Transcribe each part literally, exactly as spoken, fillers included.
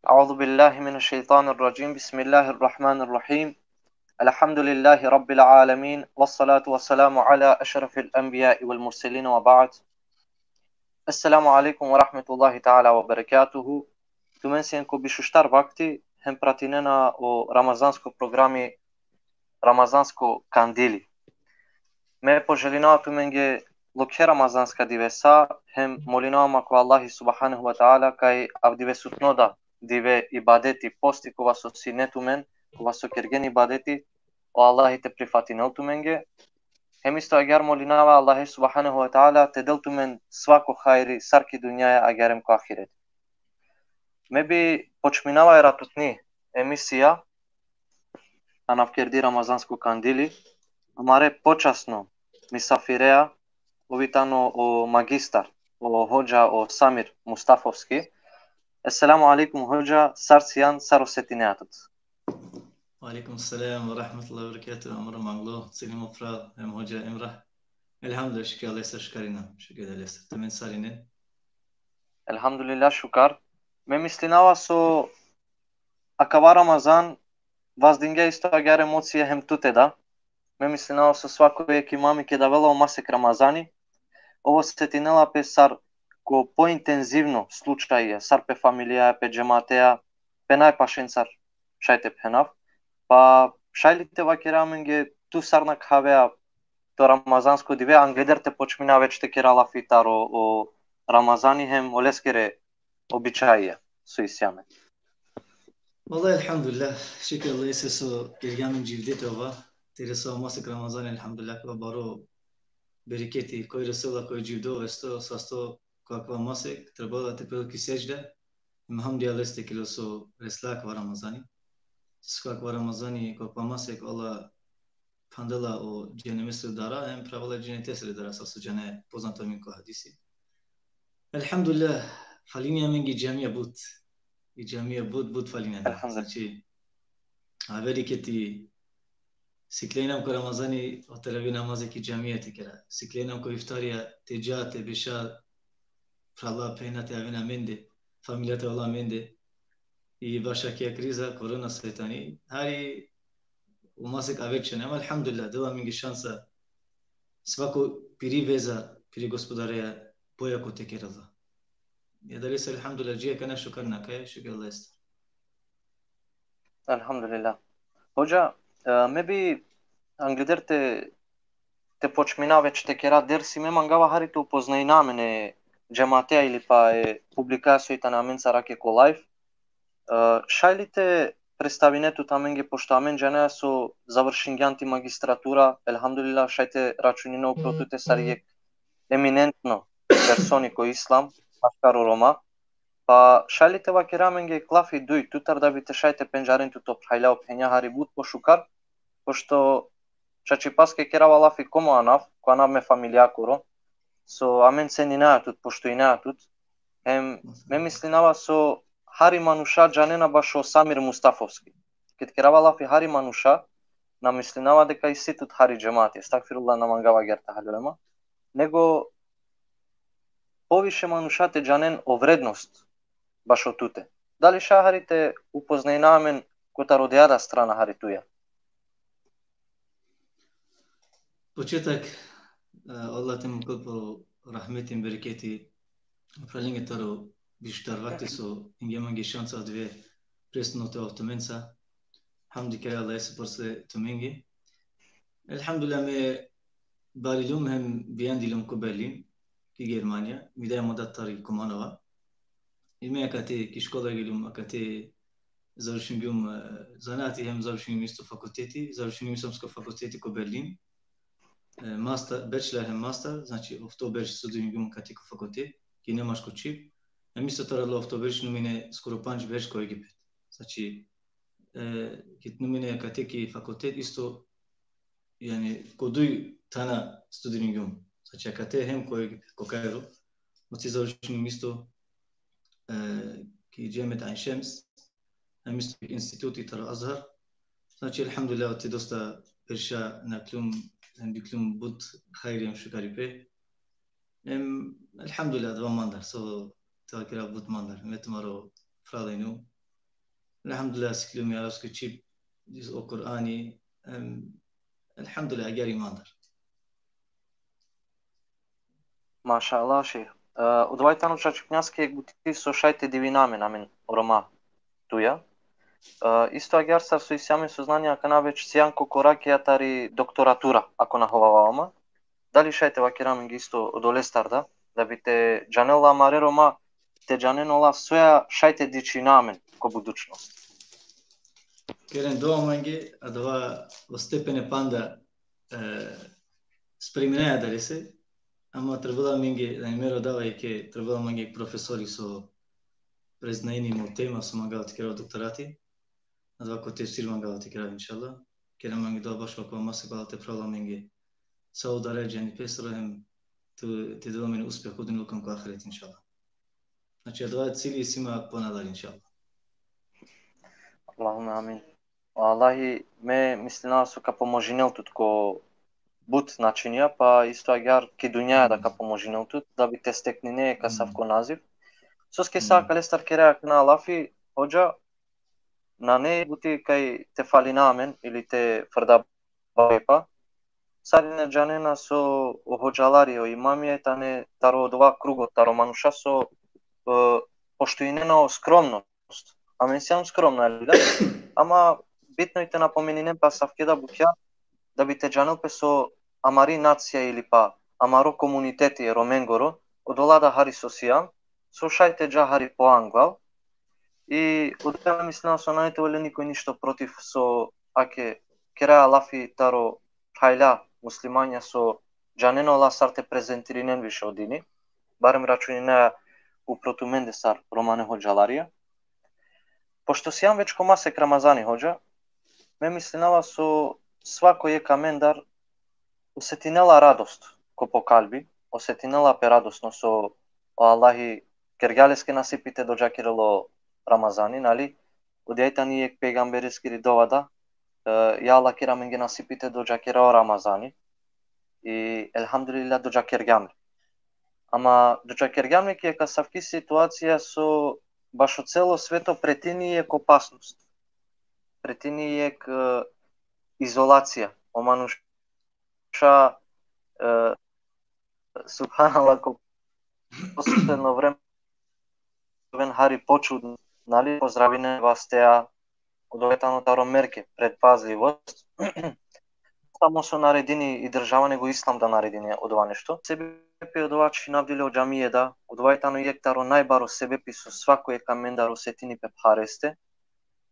أعوذ بالله من الشيطان الرجيم. بسم الله الرحمن الرحيم. الحمد لله رب العالمين، والصلاة والسلام على أشرف الأنبياء والمرسلين، وبعد. السلام عليكم ورحمة الله تعالى وبركاته. Tumen sien ko bišuštar vakti, hem pratinena o ramazansko programi Ramazansko kandili. Me poželinava tumenge lokhe ramazanska divesa, hem molinava ma ko Allahi subhanahu wa ta'ala kaj avdivesutno da dive ibadeti, posti, kova so sine tumen, kova so kergen ibadeti, o Allahi te prifatinel tumenge. Hem isto agjar molinava Allahi subhanahu wa ta'ala te del tumen svako hajri, sar ki dunjaja, agjar hem ko ahiret. Me bi počminava e ratutni emisija, anavkerdi Ramazansko kandili, amare počasno misafirea, ovi tano o magistar, o hodža, o Samir Mustafovski. Esselamu alejkum, hodža, sar sian, sar osetinea tut? Alejkum selam ve rahmetullahi ve berekatuhu, amaro manglo, cenimo phral, hem hodža Emrah. Elhamdulillah, šukar Allahese, šukar inam, šukar Allahese. Tumen sar inen? Elhamdulillah, šukar. Me mislinava so akava Ramazan vazdingja isto agjar emocije hem tute da. Me mislinava so svako jekh imami keda avela o masek Ramazani, ov osetinela pe sar ko pointenzivno slučajija, sar pe familija, pe džemateja, pe najpašencar, šaj te phenav. Pa šaj li te vakere amenge tu sar nakhavea to ramazansko dive, angleder te počmina več te kera lafi taro o Ramazani hem oleskere običajija so isi amen? Vallahi, elhamdulillah, šukar Allahese so kergja amen dživde te ova, te resava masek Ramazani, elhamdulillah, kava baro bereketi, koj resela, koj dživdo, vesto, sasto, ko akava masek, trebela te pel ki sedžda, hem hamdi Allahese te kerel so resla akava Ramazani. So akava Ramazani, ko akava masek, Allah phandela o dženemesere dara, hem phravela dženetesere dara, sar so džane, poznato amen ko hadisi. Elhamdulillah, falini amenge i džamija but. I džamija but, but falini amenge. Elhamdulillah. Znači, averi keti siklenam ko Ramazani o teravi namazi ki džamija te kera. Siklenam ko iftarija te dža, te beša, phrala, phenja te aven amende, familija te ovel amende. I bašo akaja kriza, korona so tani, hari o masek aver čhane, ama elhamdulillah, dela amenge šansa, svako piri veza, piri Gospodareja, bojako te kerela. I adalese, elhamdulillah, dži akana šukar nakaja, šukar Allahese. Elhamdulillah. Hodža, e, me bi angleder te, te počmina več te kera dersi, me mangava hari te upoznajna amen e džemateja ili pa e publikaja so i tane amencar ake ko live. E, šaj li te predstavine tut amenge, pošto amen džanea so završingjan ti magistratura, elhamdulillah, šaj te računine upro tute sar jekh eminentno personi ko islam, maškar o Roma. Pa šaj li te vakere amenge jekh lafi duj tutar, da bi te šaj te pendžaren tut o phralja, o phenja, hari but pošukar, pošto čačipaske kerava lafi ko mo anav, ko anav me familijakoro, so amen ceninaja tut, poštujinaja tut, hem me mislinava so hari manuša džanena bašo Samir Mustafovski. Ked kerava lafi hari manuša, na mislinava deka isi tut hari džemati, estagfirullah, na mangava agjar te haljovema, nego poviše manuša te džanen o vrednost bašo tute. Dali šaj hari te upoznajna amen kotar odeja da strana hari tuja? Početak, e, Allah te mukel po rahmeti hem bereketi o phralenge taro bištar vakti so ingje mange šansa avdive prisutno te ov tumenca. Hamdi kera Allahese posle tumenge. Elhamdulillah, me bariljum hem bijandilum ko Berlin, ki Germanija, mi daja mo dad tari Kumanova. I me akate ki škola geljum, akate završingjum, e, zanati hem završingjum isto fakulteti, završingjum islamsko fakulteti ko Berlin. E, master, bachelor hem master, znači, ofto berš studiringjum akate ko fakultet, ki nemačko čhib. Hem isto taro ofto berš numine skoro pandž berš ko Egipet. Znači, e, ked numine akate ki fakultet isto, jani, ko duj thana studiringjum. Znači, akate hem ko Egipet, ko Kairo. Oti završingjum isto, e, ki Džamiat Ain Šems, hem isto ki instituti taro Azhar. Znači, elhamdulillah, oti dosta berša nakljum, hem dikljum but hajri hem šukaripe. Hem, elhamdulillah, adava mandar, so te vakera, but mandar. Me tumaro phral inum, Elhamdulillah, sikljum i arapsko čhib, o Kur'ani, em, elhamdulillah, agjar imandar. Mašallah, šejh. E, odova tano čačipnjaske jekh buti so šaj te divina amen, amen o Roma tuja. E, isto agjar sar so isi amen saznanje akana već sian ko korakija tari doktoratura, ako na hovava o ma. Dali šaj te vakera amenge isto odolestar da, da bi te džanel amare Roma, te džanen ola soja šaj te dičina amen ko budućnost. Keren dova mange, adava o stepene panda, e, spreminaja adalese, ama trebela amenge, da mero dava jekh, trebela mange profesori so preznajini mo tema so mangava te kerav doktorati, adava ko tefsir mangava te kerav, inšallah. Keren mange dova bašo akava masek, Allah te phravela amenge sa o daraja džanipe sar hem te, te del amen uspeh ko dunjaluko hem ko ahiret, inšallah. Znači, adava cilji isi ma ponadalje, inšallah. Allahumme amin. Allahi, me mislinava so ka pomožinel tut ko but načinja, pa isto agjar ki dunjaja da ka pomožinel tut, da bi te steknine ka savko naziv. Soske sa Mm. kalestar kera akana lafi, hodža, nane buti kaj te falina amen ili te frda barepa. Sarine džanena so o hodžalari, o imamija tane taro odova krugo, taro manuša so, e, poštuinena o skromnost. Amen siam skromna, ali da? Ama bitno i te napomeninen pe asavke da butja, da bi te džanel pe so amari nacija ili pa amaro komuniteti e Romengoro, odola da hari so siam, so šaj te dža hari poanglal. I odova mislinava so nane te ovel nikoj ništo protiv so ake keraja lafi taro hajla muslimanja so džanena ola sar te prezentirinen više o dini, barem računinaja upro tumende sar romane hodžalarija. Pošto siam već ko masek Ramazani, hodža, me mislinava so svako jekh amendar osetinela radost ko po kalbi, osetinela pe radosno so o Allahi kergja leske nasipi te dodžakerel o Ramazani, nali? Odija tani jekh pejgambereskiri dova da, e, ja Allah, ker amenge nasipi te dodžakera o Ramazani. I elhamdulillah dodžakergjam le. Ama dodžakergjam le ki jekh asavki situacija so bašo celo sveto pretini jekh opasnost. Pretini jekh, e, izolacija. O manuša, e, subhanallah, ko posledno vreme oven hari počudno, nali, pozdravinen vastea, odova tano taro merke, predpazlivost. Samo so naredini i država, nego islam da naredini odova nešto. Sebepi odova čhinavdile o džamije da, odova tano jekh taro najbaro sebepi so svako jekh amendar osetini pe phareste.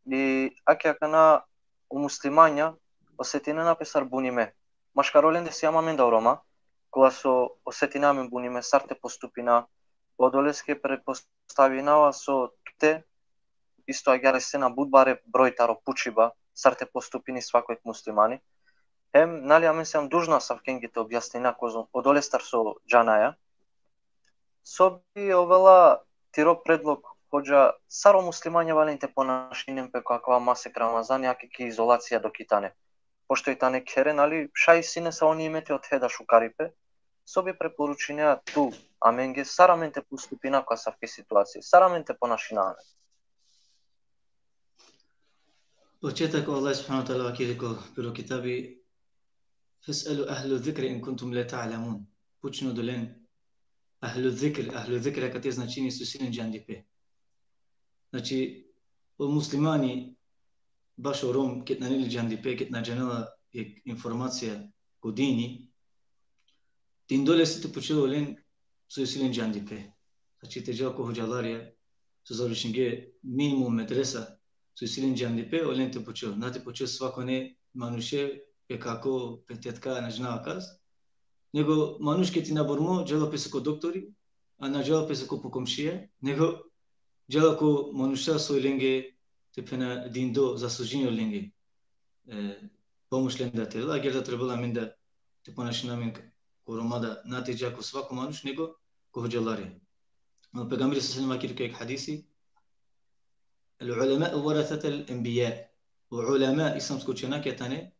I ake akana o muslimanja osetinena pe sar bunime. Maškar olende siam amen da o Roma, kola so osetina amen bunime sar te postupina, odoleske pretpostavinava so te isto agjaar esena but bare broj taro pučiba, sar te postupini svako jekh muslimani. Hem, nali, amen siam dužna asavkenge te objasnina kozom, odolestar so džanaja. So bi ovela tiro predlog, hodža, sar o muslimanja valjan te ponašinen pe ko akava masek Ramazani, ake ki izolacija dok i tane. Pošto i tane khere, nali, šaj sine sa o nimeti o te da šukaripe, so bi preporučinea tu amenge, sar amen te postupina ko asavke situacije, sar amen te ponašina amen. Početak, o Allah subhanahu wa ta'ala vakeri ko piro kitabi: "Fes'elu ahlu zikri in kuntum la ta'lamun." Pučen odolen ahlu zikr, ahlu zikr akate značini so isi len džandipe. Znači, o muslimani bašo Rom, ked nane le džandipe, ked na džanela jekh informacija ko dini, dindo lese te pučel olen so isi len džandipe. Znači, te džal ko hodžalarja so završinge minimum medresa, so isi len džandipe, olen te pučel. Na te pučel svakone manuše, pe kako, pe tetka, na džanav kas. Nego manuš ked i nabormo, džala pese ko doktori, a na džala pese ko po komšija, nego džala ko manuša so lenge, te phena, dindo, zaslužini lenge, e, pomoć lenda te dela, agjaar da trebela amen da te ponašina amen ko Roma da na te dža ko svako manuš, nego ko hodžalarja. O pejgamberi sallallahu alejhi ve sellem vakeri ko jekh hadisi: "El ulema warasatul enbiya." O ulema, islamsko učenjakija tane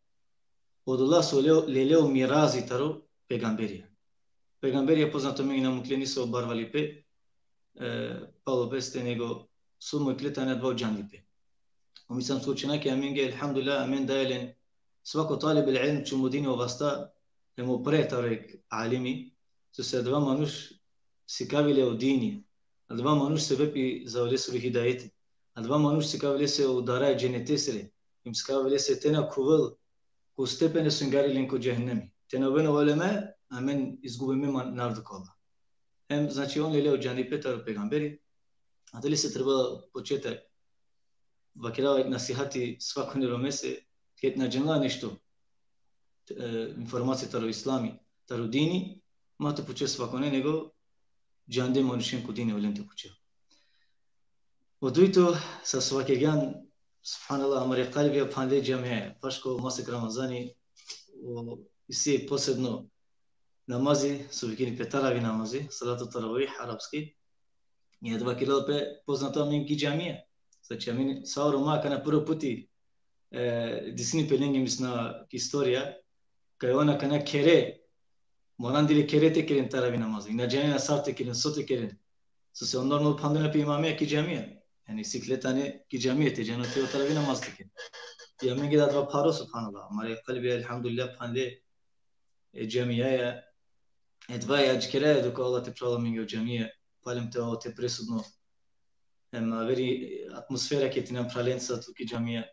odola so lele, lele o mirazi taro pejgamberja. Pejgamberja, poznato amenge, na mukle niso barvalipe, e, palo peste, nego so mukle tane adava o džandipe. O islamsko učenjake amenge, elhamdulillah, amen daje len svako talib el ilm čumudini o vasta, hem upre taro jek alimi, so se adava manuš sikavi le o dini, adava manuš sebepi za olesoro hidajeti, adava manuš sikavi lese o udara e dženetesere, hem sikavi lese te na khuvel ko stepene so ingari len ko džehennemi. Te na oven o uleme, amen izgubime, ma na avdu ko Allah. Hem, znači, on lele o džanipe taro pejgamberi, adalese trebela početak, vakerava nasihati svakone romese, ked na džanela nešto, e, informacija taro islami, taro dini, ma te pučel svakone, nego džande manušen ko dini, olen te pučel. O dujto, sar so vakergjan, subhanallah, amare kalbija phanle džamija. Baško masek Ramazani, o, isi posebno namazi, so vikini pe taravi namazi, salatu taravih arapski. I adava kerela pe poznato amen ki džamija. Znači, amen sa o Roma akana prvo puti, e, disini pe lenge, misna, ki istorija, kaj on akana khere, morandile khere te keren taravi namazi. I na džanena sar te keren, so te keren. Sose on normalno phandena pe imamija ki džamija. Jani, sikle tane ki džamija, te džano te o taravi namaz te keren. I amenge da adava pharo, subhanallah. Amare kalbi, elhamdulillah, phanle e džamijaja. E adava adžikeraja, dok Allah te phravela amenge o džamija, palem te o te presudno. Hem averi atmosfera ked tinen phralenca tu ki džamija,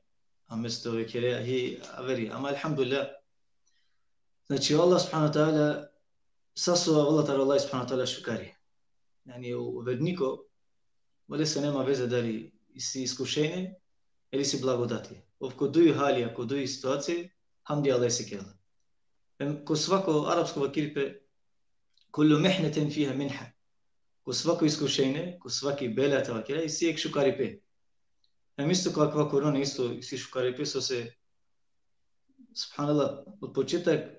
amesto ove khere, hi averi. Ama elhamdulillah. Znači, Allah subhanahu wa ta'ala, sa so avela taro Allah subhanahu wa ta'ala šukari. Jani, o, o verniko, olese nema veze dali isi iskušenje, ili isi blagodati. Ov ko duj halija, ko duj situacije, hamdi Allahese kerela. Hem ko svako, arapsko vakeri pe, kullu mihnetin fiha minha. Ko svako iskušenje, ko svaki bela, te vakera, isi jek šukaripe. Hem isto ko akava korona, isto isi šukaripe, sose, subhanallah, od početak,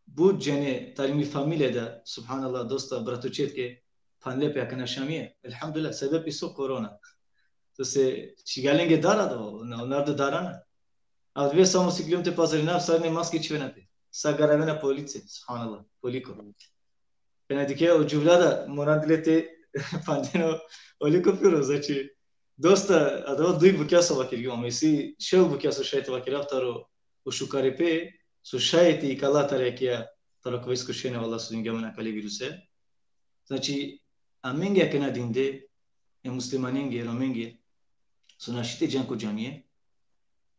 but džene tari mi familija da, subhanallah, dosta bratučetke phanle pe akana šamija. Elhamdulillah, sebepi so korona. Sose, čhivgja lenge dara da, na, o narodo darana. Avdive samo sikljum te pazarinav, sarine maske čhivena pe. Sa garavena po lice, subhanallah, po liko. Pena dikhe o džuvlja da, morandile te phandena o liko piro, znači, dosta, adava duj bukja so vakergjum, ama isi šel bukja so šaj te vakerav taro o šukaripe, so šaj te ikala taro akija, taro akava iskušenje, vallahi, so dingja amen akale viruse. Znači, amenge akana dinde, e muslimanenge, e romenge, so našti te džan ko džamije,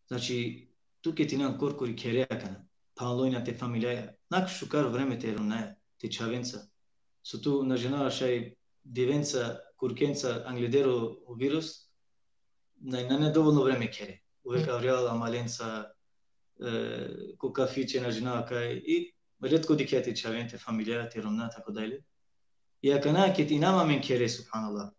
znači, tu ked tinen korkori khere akana, phanlojna te familijaja, nakh šukar vreme te romnaja, te čhavenca, so tu na džanea šaj divenca, kurkenca, angleder o, o virus, na, nane dovolno vreme khere. Uvek avrijal amalenca, e, ko kafiće, na džanav kaj, i retko dikhea te čhaven, te familija, te romna, tako dalje. I akana ked inam amen khere, subhanallah,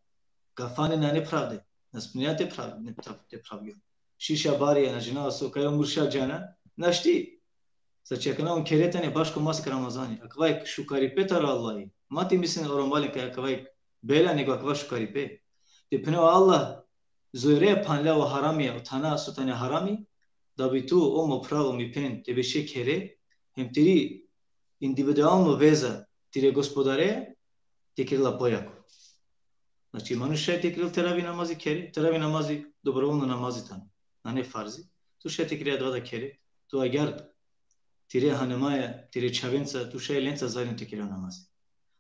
kafane nane phravde, na smija te phrav-, ne phrav-, te phravgjol. Šiša barija, na džanav so, kaj o murša džana, našti. Znači, akana on khere tane baško masek Ramazani. Akava jek šukaripe taro Allahi. Ma te mislinen o romalen kaj akava jek bela, nego akava šukaripe. Te phene o Allah, zojre phanle o haramija, o thana so tane harami, da bi tu, o mo phral, o mi phen, te beše khere, hem tiri individualno veza tire gospodare, te kerela pojako. Znači, manuš šaj te kerel teravi namazi khere, teravi namazi dobrovoljno namazi tano. Nane farzi. Tu šaj te kere adava da khere. Tu agjar tire hanemaja, tire čhavenca, tu šaj lenca zajedno te kere o namazi.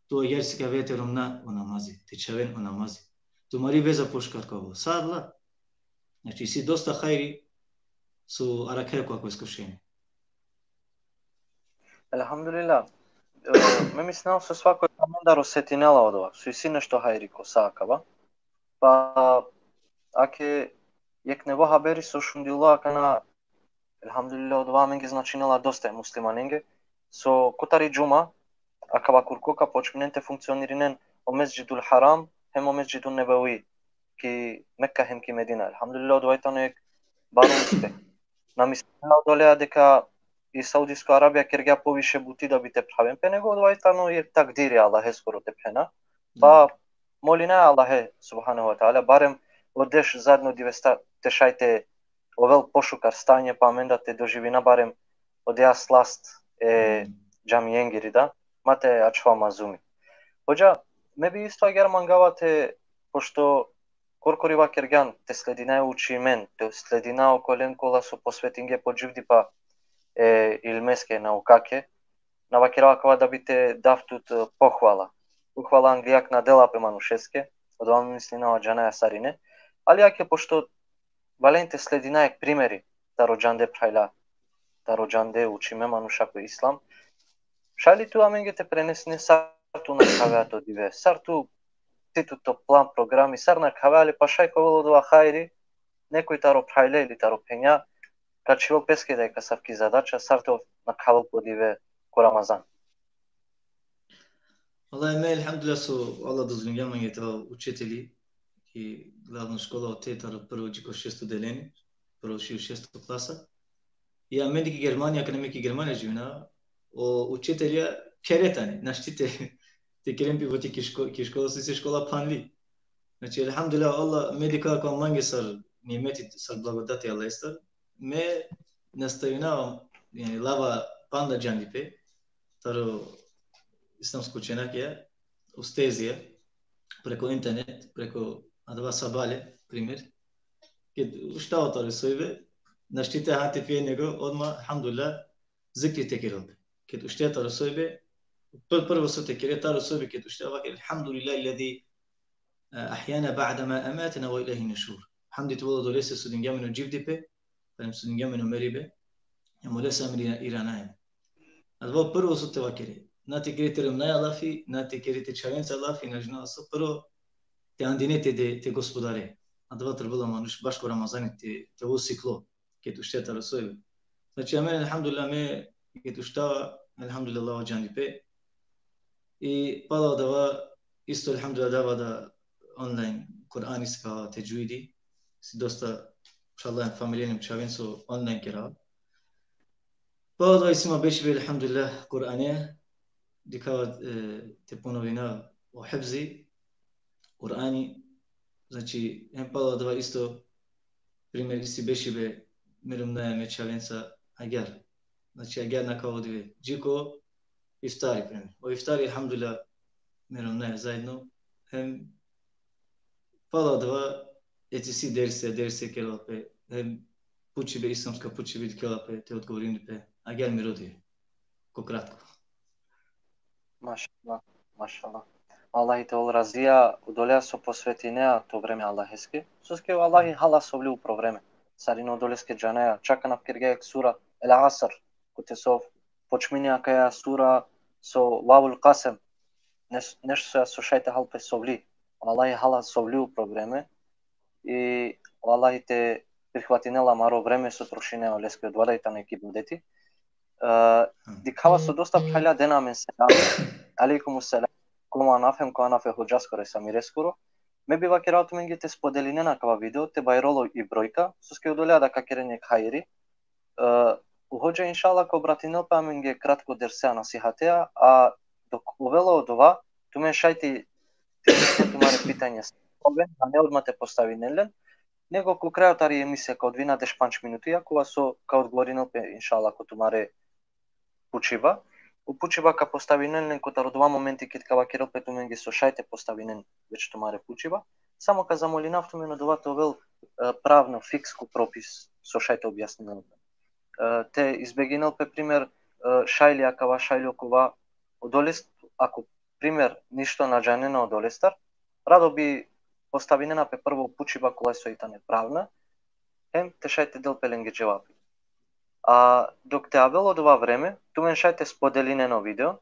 Tu agjar sikave te romna o namazi, te čhaven o namazi. Tumari veza pošukar ka ovel. Sa adala. Znači, isi dosta hajri so arakhaja ko akava iskušenje. Elhamdulillah. E, me mislinava so svako amendar osetinela odova, so isi nešto hajri ko sa akava. Pa, ake jek nevo haberi so šundilo akana, elhamdulillah, odova amenge značinela dosta e muslimanenge. So kotar i džuma, akava kurko ka počminen te funkcionirinen o Mesdžidul Haram, hem o Mesdžidul Nebevi, ki Mekka hem ki Medina. Elhamdulillah, odova i tano jek baro uspeh. Na mislinena odolea deka i Saudijsko Arabija kergja poviše buti da bi te phraven pe, nego odova i tano jek takdiri Allaheskoro, te phena. Pa molina Allahe subhanehu ve teala, barem o deš zadnjo divesta te šaj te ovel pošukar stanje, pa amen da te doživina barem odeja slast e džamijengiri da, ma te ačhova mazumi. Hodža, me bi isto agjar mangava te, pošto Korkori vakergjan te sledinaja učimen, te sledinaja okolen kola so posvetinge po dživdipa e ilmeske, naukake, na vakerava kava da bi te dav tut, e, pohvala. Pohvala anglijak na dela pe manušeske, odova mislinava džanaja sarine. Ali ake pošto valjani te sledinaja jek primeri taro džande phralja, taro džande učime manuša ko islam. Šaj li tu amenge te prenesine sar tu nakhavea to dive, sar tu, si tu to plan programi, sar nakhavea li, pa šaj ka ovel odova hajri, nekoj taro phralja ili taro phenja, ka čhivel peske da i kasavki zadača, sar te nakhavel po dive ko Ramazan. Allah, me, elhamdulillah, so Allah dozvolingja mange te ova učitelji ki glavno škola ote taro prvo dži ko šesto deleni, prvo dži ko šesto klasa. I amen ki Germanija, akana me ki Germanija dživina, o učitelja khere tane, našti te, te keren pi buti ki ško-, ki škola, so isi škola phanli. Znači, elhamdulillah, Allah, me dikha ko mange sar nimeti, sar blagodati Allahestar. Me nastavinav, jani, lava panda džandipe, taro islamsko učenjakija, ustazija, preko internet, preko adava sabale, primer. Ked uštava taro sojbe, našti te ha te pije nego, odma, elhamdulillah, zikri te kerel pe. Ked uštava taro sojbe, pr-, prvo so te kere taro sojbe, ked uštava, vaker, elhamdulillahi lezi, e, ahjana ba'da ma amatana ve ilejhin nušur. Hamdi te ovel odolese so dingja amen o dživdipe, hem so dingja amen o meribe, hem olese amen iranaja. Adava prvo so te vakere. Na te kere te romnaja lafi, na te kere te čhavenca lafi, na džanav so, prvo te andine te, te, te gospodare. Adava trebela manuš baš ko Ramazani te, te ovel siklo, ked uštava taro sojbe. Znači, amen, elhamdulillah, me, ked uštava, elhamdulillah, o džandipe. I pala adava, isto, elhamdulillah, dava da online Kur'ani, sikava tedžvidi, si dosta, inšallah, familijen hem čhaven so online kerava. Pala adava isi ma bešibe, elhamdulillah, Kur'ane, dikhava, e, te ponovinav o hifzi Kur'ani, znači, hem pala adava isto, primer, isi bešibe me romnaja, me čhavenca agjaar. Znači, agjaar nakhava o dive. Dži ko iftari, primer. O iftari, elhamdulillah, me romnaja zaedno. Hem pala adava, eci si derse, derse kerela pe. Hem pučibe, islamska pučibe kerela pe, te odgovorini pe. Agjaar miro dive. Ko kratko. Mašallah, mašallah. Allahi te ol razija, odoleja so posvetinea to vreme Allaheske. Soske o Allahi hala sovli upro vreme. Sarine odoleske džanaja, čak anav kergja jek sura, El Asr, kote so počmini akaja sura so Vavul Kasem, neš-, nešto so šaj te hal pe sovli. O Allahi hala sovli upro vreme. I o Allahi te prihvatinel amaro vreme so trošinea oleske, odova da i tano jek ibadeti. E, dikhava so dosta phralja dena amen selam. Alejkum selam. Ko mo anav hem ko anav e hodžaskoro, Samireskoro. Me bi vakerava tumenge te spodelinen akava video, te bajrol o i brojka, soske odoleja da ka keren jek hajri. E, o hodža, inšallah, ka obratinel pe amenge kratko dersea, nasihatea, a dok ovela odova, tumen šaj te, te tumare pitanja. Oven, a ne odma te postavinen len, nego ko krajo tari emisija ka odvojina deš pandž minutija, kova so ka odgovorinel pe, inšallah, ko tumare pučiba. O pučiba ka postavinen len kotar odova momenti ked ka vakerel pe tumenge so šaj te postavinen već tumare pučiba. Samo ka zamolinav tumen odova te ovel, e, pravno fiks ko propis so šaj te objasninel. E, te izbeginel pe primer, e, šaj li akava, šaj li okova, odolest, ako primer ništo na džanena odolestar, rado bi postavinena pe prvo pučiba kola so i tane pravna, hem te šaj te del pe lenge dževapi. A dok te avel odova vreme, tumen šaj te spodelinen o video,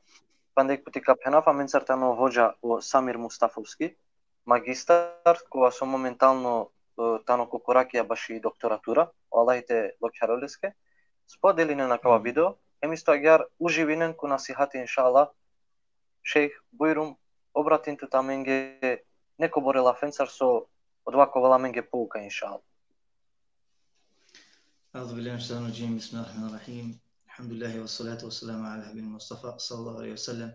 panda jek puti ka phenav, amencar tano hodža o Samir Mustafovski, magistar, kova so momentalno, e, tano ko korakija baši doktoratura, o Allahi te lokjarol leske, spodelinen akava video, hem isto agjaar uživinen ko nasihati, inšallah. Šejh, bujrum, obratin tut amenge nekobore lafencar so odova ka ovel amenge pouka, inšallah. أعوذ بالله من الشيطان الرجيم. بسم الله الرحمن الرحيم. الحمد لله والصلاة والسلام على الحبيب المصطفى صلى الله عليه وسلم.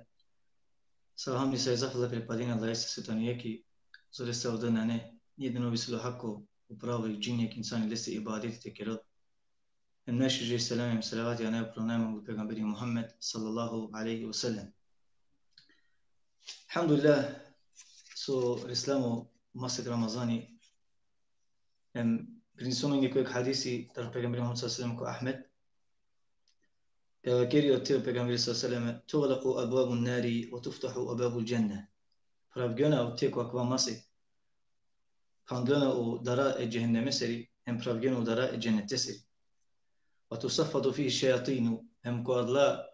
Sa o hamdi, sa i zahvala pripadini Allahese, svetonjaki, so leste avdo nane, nijedno viselo hako, upravo i džini jek insani leste ibadeti te kerel. Hem najšuže selam hem salavati anav upro najmanglo pejgamberi Muhammed sallallahu alejhi ve sellem. Elhamdulillah, so reslam o masek Ramazani, Em, prenesimo amenge ko jekh hadisi taro pejgamberi Muhammed sallallahu alejhi ve sellem ko Ahmed. Kaj vakeri ote o pejgamberi sallallahu alejhi ve sellem: "Tughlaqu abwabun nari ve tuftahu abwabul dženne." Phravgjona ote ko akava masek, phandlona o dara e džehennemesiri, hem phravgjona o dara e džennetesiri. "Ve tusaffadu fihi šejatinu", hem ko adala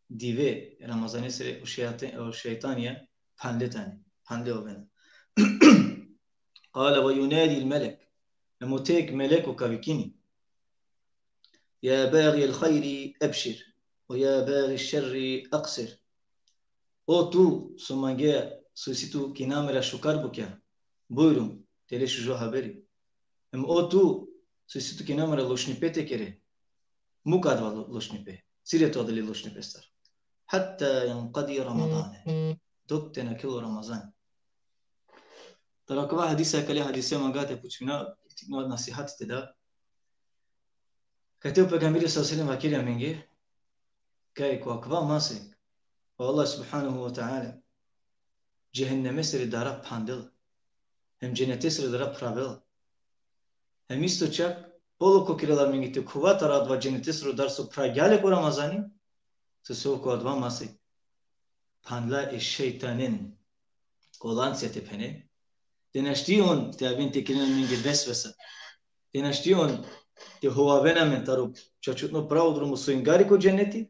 dive e Ramazanesiri o šejate-, o šejtanija phandle tane, phandle ovena. Kale: "Ve junadil melek", hem ote jekh meleko ka vikini: "Ja bagijel hajri ebšir, ve ja bagiš šerri aksir." O tu so mangea, so isi tu ki namera šukar bukja, bujrum, te le šužo haberi. Hem o tu so isi tu ki namera lošnipe te kere, muk adava lo-, lošnipe. Cire tu adale lošnipestar. "Hatta jenqadi Ramadane." Dok te nakhel o Ramazan. Taro akava hadisa, akale hadise manga te pučhina, tikno nasihat te da. Kaj ote o pejgamberi sallallahu alejhi ve sellem vakeri amenge, kaj ko akava masek, o Allah subhanahu ve teala džehennemesiri dara phandel, hem džennetesiri dara phravel. Hem isto čak polokho kerela amenge te khova taro adava džennetesro dar so phravgja le ko Ramazani, so so ko adava masek phandla e šejtanen ko lancija te phene, te našti on te aven te keren amenge vesvesa, te našti on te hovaven amen taro čačutno pravo drumo so ingari ko dženneti,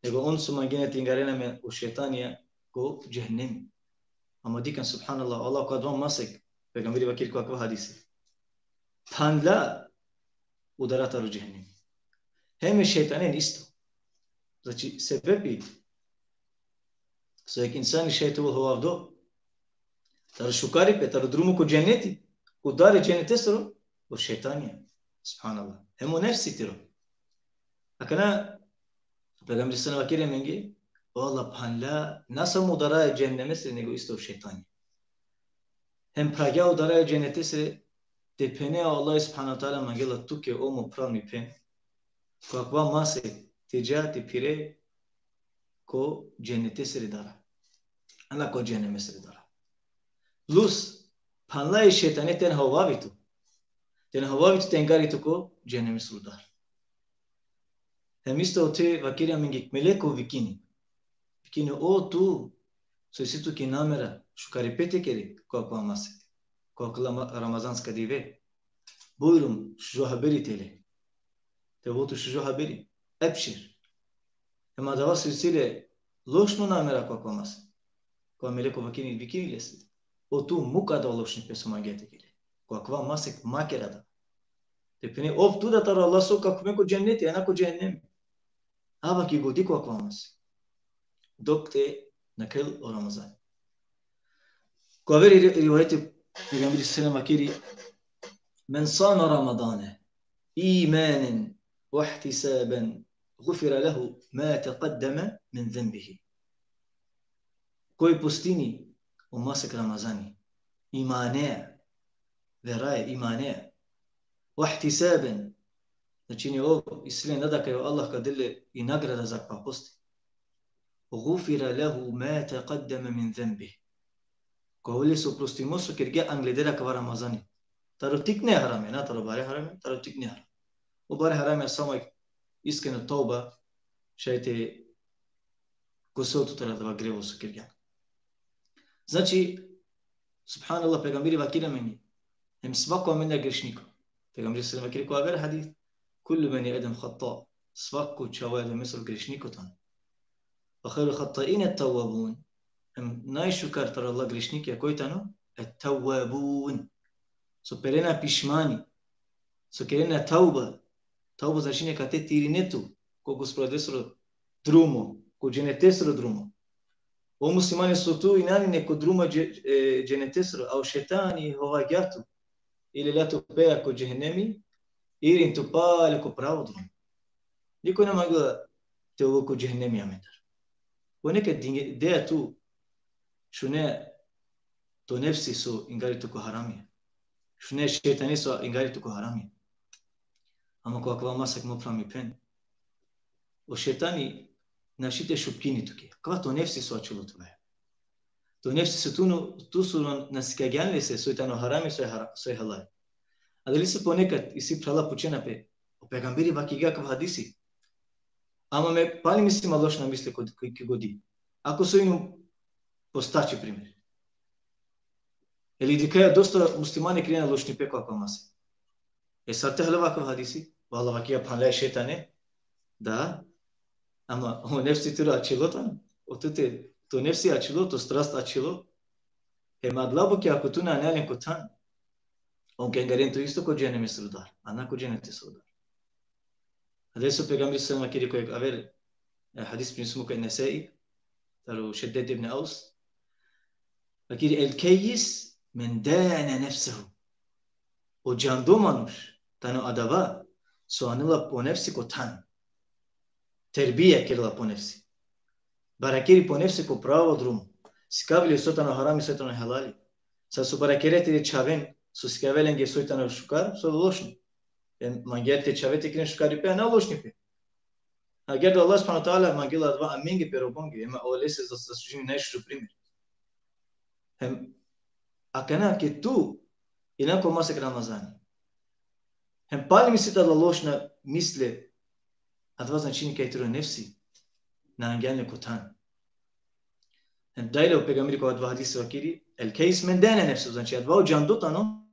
nego on so mangena te ingaren amen o šejtanija ko džehennemi. Ama dikhen, subhanallah, Allah ko adava masek, pejgamberi vakeri ko akava hadisi, phandla o dara taro džehennemi. Hem e šejtanen isto. Znači, sebepi so jekh insani šaj te ovel hovavdo taro šukaripe, taro drumo ko dženneti, ko dar e džennetesoro, o šejtanija. Subhanallah. Hem o nefsi tiro. Akana, pejgamberi sallallahu alejhi ve sellem vakeri amenge, o Allah phandla na samo o dara e džehennemesiri, nego isto o šejtanija. Hem phravgja o dara e džennetesiri, te phene o Allah subhanahu ve teala mangela tuke, o mo phral, mi phen, ko akava masek te dža te phire ko džennetesiri dara, a na ko džehennemesiri dara. Plus, phandla e šejtane te na hovavi tu. Te na hovavi tu te ingari tu ko džehennemesoro dar. Hem isto ote vakeri amenge jekh meleko vikini. Vikini: o tu so isi tu ki namera šukaripe te kere ko akava masek, ko akala ma-, ramazanska dive, bujrum, šužo haberi te le. Te ovel tu šužo haberi. Ebšir. Hem adava so isi le lošno namera ko akava masek, ko meleko vakini, vikini lese: o tu muk adava lošnipe so mangea te kere. Ko akava masek ma ker adava. Te phene ov tu da taro Allah so ka khuven ko dženneti, a na ko džehennemi. Ava ki godi ko akava masek, dok te nakhel o Ramazan. Ko aver ri-, rivajeti, pejgamberi sallallahu alejhi ve sellem vakeri: "Men same Ramadane imanen ve ihtisaben, gufire lehu ma teqaddeme min zenbihi." Koj postini o masek Ramazani imanea, veraja, imanea, ve ihtisaben, znači, ov isi le nada kaj o Allah ka del le i nagrada zako akava posti, gufire lehu ma teqaddeme min zenbihi. Ka ovel lese oprostimo so kergja angleder akava Ramazani. Taro tikne harami, na taro bare harami, taro tikne harami. O bare harami samo iskreno tevba šaj te kosel tu taro adava grevo so kergja. Znači, subhanallah, pejgamberi vakeri amenge, hem svako amendar grešniko. Pejgamberi sallallahu alejhi ve sellem vakeri ko aver hadis: "Kullu beni Adem hata." Svako čhavo e Ademesoro grešniko tano. "Ve hajrul hatainet tevvabun." Hem najšukar taro Allah grešnikija koj tano? Et-tevvabun. So perena pišmani, so kerena tevba. Tevba značini kaj te irine tu ko Gospodaresoro drumo, ko dženetesoro drumo. O muslimani, so tu iranine ko drumo dže-, e, dženetesoro, a o šejtani hovavgja tu, ili lelja tu peja ko džehennemi, irin tu pale ko pravo drumo. Niko na mangela te ovel ko džehennemi amendar. Ponekad dinge-, dea tu, šune to nefsi so ingari tu ko haramija. Šune šejtani so ingari tu ko haramija. Ama ko akava masek, mo phral, mi phen, o šejtani našti te šupkini tuke. Akava to nefsi so ačhilo tuke. To nefsi so tu no, tu so na sikagjan lese soj tano harami, soj hara-, soj halal. Adalese ponekad isi phrala pučena pe, o pejgamberi vakergja akava hadisi. Ama me palem isi ma lošna misle ko, ko, ki godi. Ako so injum postači, primer. Ili dikhaja dosta muslimani kerena lošnipe ko akava masek. E sar te haljova akava hadisi? Vallahi, vakergja, phanle šejtane. Da. Ama o nefsi tiro ačhilo tano. O tute, to nefsi ačhilo, to strast ačhilo. Hem adala bukja ako tu na ane len ko than, on ka ingaren tu isto ko džehennemesoro dar, a na ko džennetesoro dar. Adalese o pejgamberi sallallahu alejhi ve sellem vakeri ko jekh aver, e, hadis prenesimo ko Nesai, taro Šeddad ibn Aus. Vakeri: "El kejjis men dane nefsehu." O džando manuš tano adava so anela po nefsi ko than. Terbija kerela po nefsi. Barakeri po nefsi ko pravo drumo. Sikavi le so tano harami, so tano halali. Sar so barakere tire čhaven, so sikave lenge so tano šukar, so lošno. E, mangea te čhave te keren šukaripe, a na lošnipe. Agjaar da Allah subhanahu ve teala mangela adava amenge pe robonge, ema olese za, zaslužini najšužo primer. Hem akana ke tu ilan ko masek Ramazani, hem palem isi adala lošna misle, adava značini kaj tiro nefsi na angjan le ko than. Hem dalje o pejgamberi ko adava hadisi vakeri: "El kejjis men dane nefsehu", znači adava o džando tano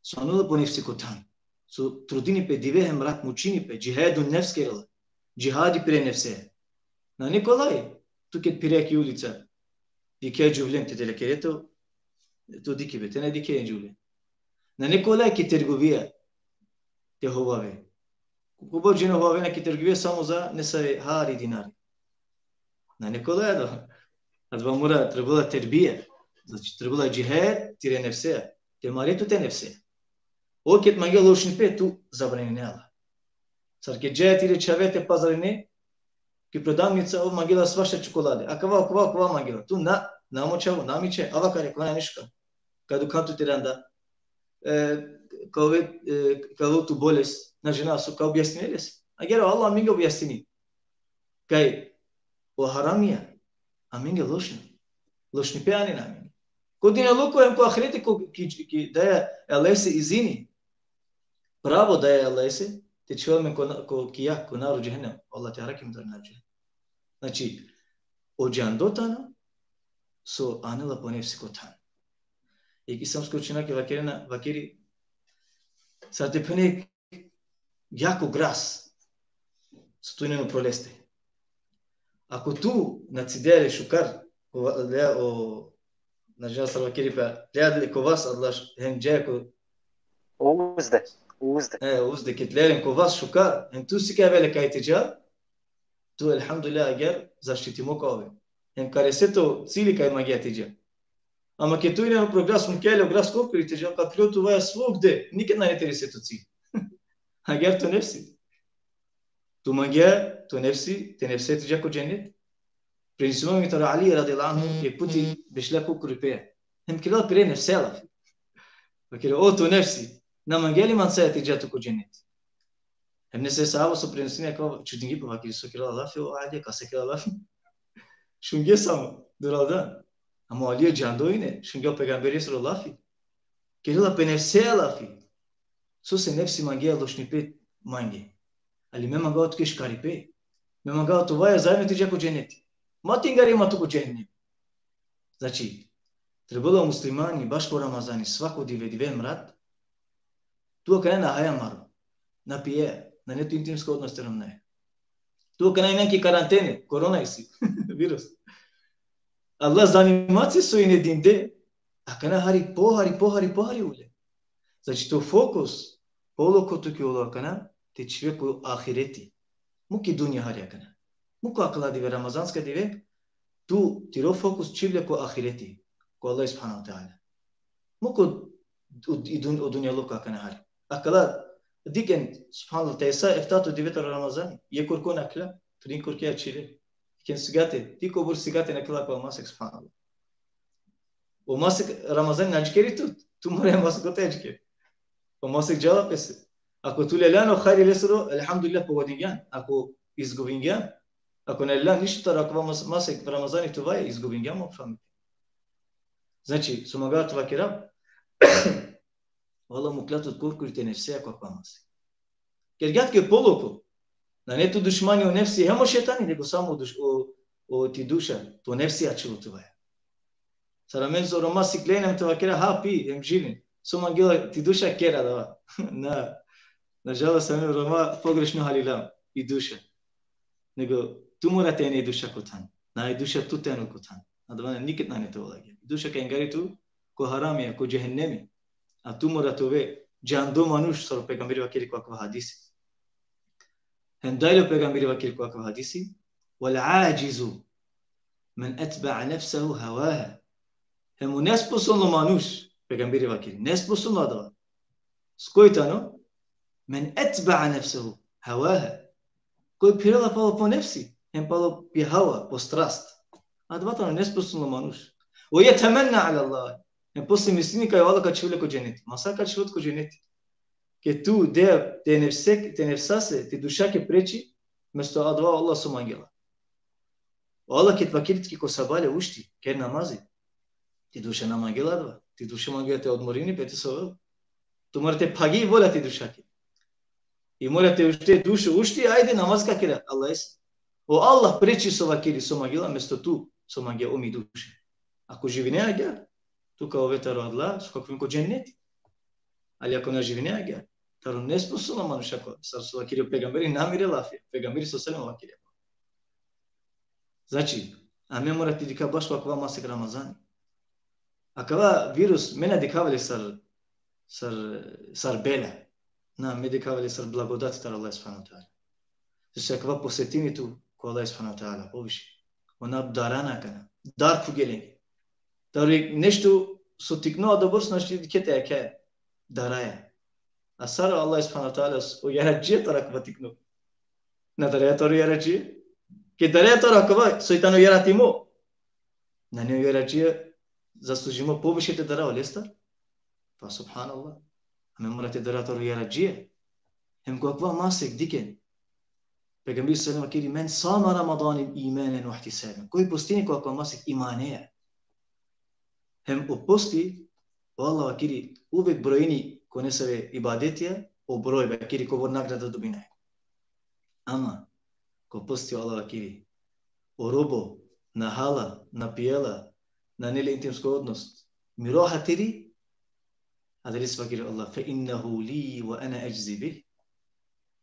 so anela po nefsi ko than. So trudini pe dive hem rat, mučini pe, džihadun nefs kerela. Džihadi pire nefse. Nane kolaj. Tu ked phire ki ulica, dikhe džuvlen, te dele kere to, tu dikhibe, te na dikhe džuvlen. Nane kolaj ki trgovija te hovave. Kobor džene hovavena ki trgovija samo za nesave hari dinari. Nane kolaj adava. Adava mora, trebela terbija. Znači, trebela džihad tire nefsea. Te mare tute nefsea. O ked mangela lošnipe, tu zabraninea la. Sar ked džaja tire čhave te pazarine, ki prodavnica, ov mangela svašta, čokolade. Akava, akava, akava mangela. Tu na, na mo čhavo, na mi čhaj, ava kare, kova nane šukar. Ka dukhan tut iranda. E, ka ove, e, ka ovel tut bolest, na džanav so, ka objasnine lese. Agjaar o Allah amenge objasnini kaj o haramija amenge lošna. Lošnipe anena amenge. Ko dunjaluko hem ko ahireti, ko, ki, ki daja e Allahese izini. Pravo daja e Allahese, te čhivel amen ko, ko, ki jag, ko naro džehennem. Allah te arakhel amen taro naro džehennem. Znači, o džando tano so anela po nefsi ko than. Jekh islamsko učenjako vakerena, vakeri, sar te phene jako gras so tu inen upro leste. Ako tu na cidea le šukar, o, le, o, na džanav sar vakeri pe, lea le ko vas adala š-, hem džaja ko uzde, uzde. E, uzde, ked lea len ko vas šukar, hem tu sikavea le kaj te džal, tu, elhamdulillah, agjaar zaštitimo ka ove. Hem ka rese to cili kaj mangea te džal. Ama ked tu inen upro gras, mukea le o gras korkori te džal, ka phirol tuvaja svugde, niked nane te rese to cili. Agjaar to nefsi. Tu mangea to nefsi, te nefse te dža ko džennet. Prenesimo taro Ali radijallahu anhu, jekh puti bešlja ko krupea. Hem kerela pire nefse lafi. Vakeri: "O to nefsi, na mangea li manca te dža tu ko džennet?" Hem nesave sahaba so prenesini, ka čudinge pe, vakeri: "So kerela lafi o Ali, kasa kerela lafi?" Šunge samo, duraldan. Ama o Ali džando ine, šunge o pejgamberesoro lafi. Kerela pe nefse lafi. Sose nefsi mangea lošnipe mange. Ali me mangava tuke šukaripe. Me mangava tuvaja zajedno te dža ko dženeti. Ma te ingari ma tu ko džehennem. Znači, trebela o muslimani baš ko Ramazani, svako dive, dive hem rat, tu akana na haja maro, na pije, nane tu intimsko odnos te romnjaja. Tu akana ine ki karantene, korona isi, virus. Allah zanimaci so ine dinde, akana hari pohari, pohari, pohari ule. Znači, to fokus, poloko tuke ulo akana, te čhive ko ahireti. Muk ki dunja hari akana. Muk ko akala dive, ramazanska dive, tu tiro fokus čhiv le ko ahireti, ko Allah subhanahu wa ta'ala. Muk o, o, i dun-, o dunjaluko akana hari. Akala, dikhen, subhanallah, te sa eftato dive taro Ramazani, jekh kurko nakhla, trin kurke ačhile. Dikhen sigate, ti kobor sigate nakhla ko masek, subhanallah. O masek Ramazani na adžikeri tut, tu mora e masek te adžikere. O masek džala pese. Ako tu leljan o hajri lesoro, elhamdulillah, pogodingjan. Ako izgubingjan, ako na leljan ništo taro akava mas-, masek Ramazani tuvaja, izgubingjan, mo phrala. Znači, so mangava te vakerav, O Allah mukhlja tut korkori te nefseja ko akava masek. Kergja tuke poloko. Nane tu dušmani o nefsi hem o šejtani, nego samo o duš-, o, o ti duša, to nefsi ačhilo tuvaja. Sar amen so o Roma siklena hem te vakera ha, pi, hem živin. So mangela ti duša, ker adava. Na, nažalost, amen o Roma pogrešno halilam i duša. Nego tu mora te ane i duša ko than. Na i duša tu te anol ko than. Adava niked nane te ovel agjaar. I duša ka ingari tu ko haramija, ko džehennemi. A tu mora te ove džando manuš, sar o pejgamberi vakeri ko akava hadisi. Hem dalje o pejgamberi vakeri ko akava hadisi: "Wal ađizu men etbe'a nefsehu hevaha." Hem o nesposobno manuš, pejgamberi vakeri, nesposobno adava. Skoj tano? "Men etbe'a nefsehu hevaha." Koj phirela palo po nefsi, hem palo pi hava, po strast. Adava tano nesposobno manuš. "Ve jetemenna ala Allah." Hem posle mislini kaj o Allah ka čhivel le ko dženeti. Ma sar ka čhivel tut ko dženeti? Ke tu de, te nefse, te nefsase, te dušake preči, mesto adava o Allah so mangela. O Allah ked vakeri tuke ko sabale ušti, ker namazi. Ti duša na mangela adava. Ti duša mangela te odmorini pe, te sovel. Tu mora te phagi volja ti dušake. I mora te ušte: dušo, ušti, ajde namaz ka kera, Allahese. O Allah preči so vakeri, so mangela, mesto tu so mangea, o mi duša. Ako živine agjaar, tu ka ove taro adala so ka khuven ko dženeti. Ali ako na živine agjaar, taro nesposobno manuš ako, sar so vakeri o pejgamberi, na mire lafi. Pejgamberi sallallahu alejhi ve sellem vakeri. Znači, amen mora te dikha baš ko akava masek Ramazani. Akava virus, me na dikhava le sar, sar, sar bela. Na, me dikhava le sar blagodati taro Allah subhanahu ve teala. Znači, akava posetini tu ko Allah subhanahu ve teala poviše. Ona darana akana. Dar khuvgje lenge. Taro nešto so tikno, adobor so našti te dikhe, te jakha daraja. A sar o Allah subhanahu ve teala o jaradžija taro akava tikno? Na daraja taro jaradžija? Ke daraja taro akava soj tano jaratimo, nane o jaradžija zaslužimo poviše te dara olestar? Pa subhanallah. Amen mora te dara taro jaradžija. Hem ko akava masek dikhen. Pejgamberi sallallahu alejhi ve sellem vakeri: "Men sama Ramadane imanen ve ihtisaben." Koj postini ko akava masek imaneja. Hem o posti, o Allah vakeri, uvek brojini ko nesave ibadetija, o broj, vakeri kobor nagrada dobinaja. Ama ko posti o Allah vakeri: O robo na hala, na pijela, nane le intimsko odnos miro hatiri, adalese vakeri o Allah: "Fe innehu li ve ene edžzi bih."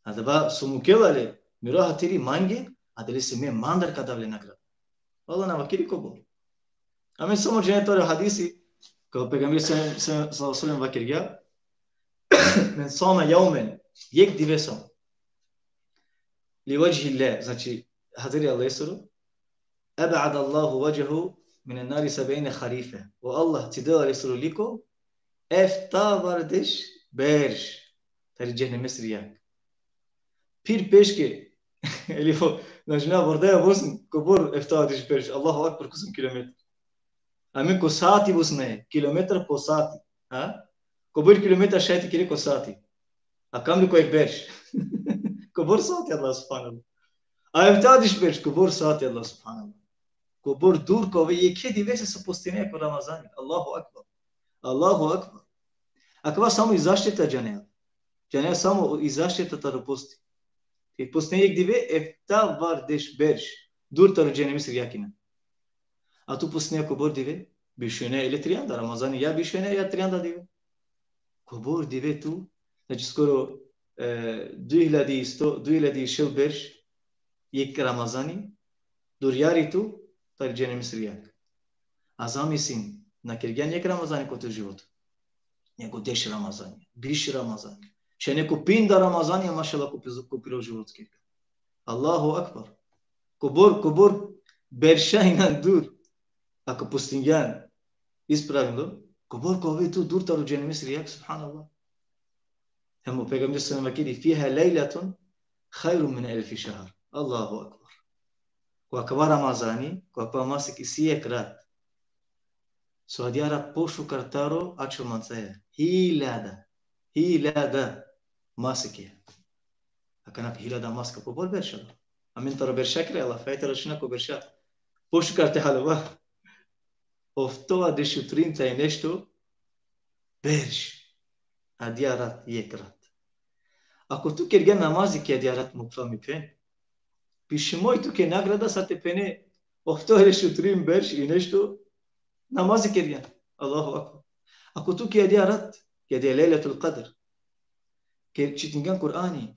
Adava so mukela le miro hatiri mange, adalese me mandar ka dav le nagrada. O Allah na vakeri kobor. Amen samo džane taro hadisi, kaj o pejgamberi sallallahu alejhi ve sellem vakergja: "Men sama jevmen", jekh dive samo, "li vedžhillah", znači, hatiri Allahesoro, "eb'adallahu vedžhehu minen nari seb'ine harife." O Allah cidela lesoro liko eftavardeš berš tari džehennemesiri jag. Phir peške, ili po, znači, na vordaja vozin, kobor eftavardeš berš, Allahu ekber, kozom kilometar. Amen ko sati vozinaja, kilometar po sati. Ha? Kobor kilometar šaj te kere ko sati? A kamoli ko jekh berš. Kobor sati, Allah subhanallah. A eftavardeš berš, kobor sati, Allah subhanallah. Kobor dur ka ove jekhe divese so postine ko Ramazani. Allahu ekber. Allahu ekber. Akava samo i zaštita džanea. Džanea samo i zaštita taro posti. Te postine jekh dive, eftavardeš berš dur taro džehennemesiri jag ine. A tu postine kobor dive? Biš u ene ili trianda, Ramazani ja biš u ene ja trianda dive. Kobor dive tu, znači, skoro, e, duj hiljadi i sto, duj hiljadi i šel berš, jekh Ramazani, durjari tu tari džehennemesiri jag. A zamislin, na kergjan jekh Ramazani ko to životo, nego deš Ramazani, biš Ramazani. Šaj neko pinda Ramazani, a mašallah, ko pi-, ko piro životo kergjan. Allahu ekber. Kobor, kobor berša inan dur. Ako postingjan ispravno, kobor ka ove tu dur taro džehennemesiri jag, subhanallah. Hem o pejgamberi sallallahu alejhi ve sellem vakeri: "Fiha lejletun hajrun min elfi šehr." Allahu ekber. Ko akava Ramazani, ko akava masek isi jekh rat so adija rat pošukar taro ačhol mancaja. Hiljada. Hiljada maseke. Akana hiljada maseka, kobor berša? Amen taro berša kera lafi, te računa ko berša. Pošukar te haljova. Oftovardeš u trin thaj nešto berš. adija rat, jek rat. Ako tu kergjan namazi ki adija rat, mo phral, mi phen, pišimo i tuke nagrada, sar te phene, ohtovardeš u trin berš i nešto namazi kergjan. Allahu akbar. Ako tu ki adija rat, ki adija Lejletul Kadr, ke čitingjan Kur'ani,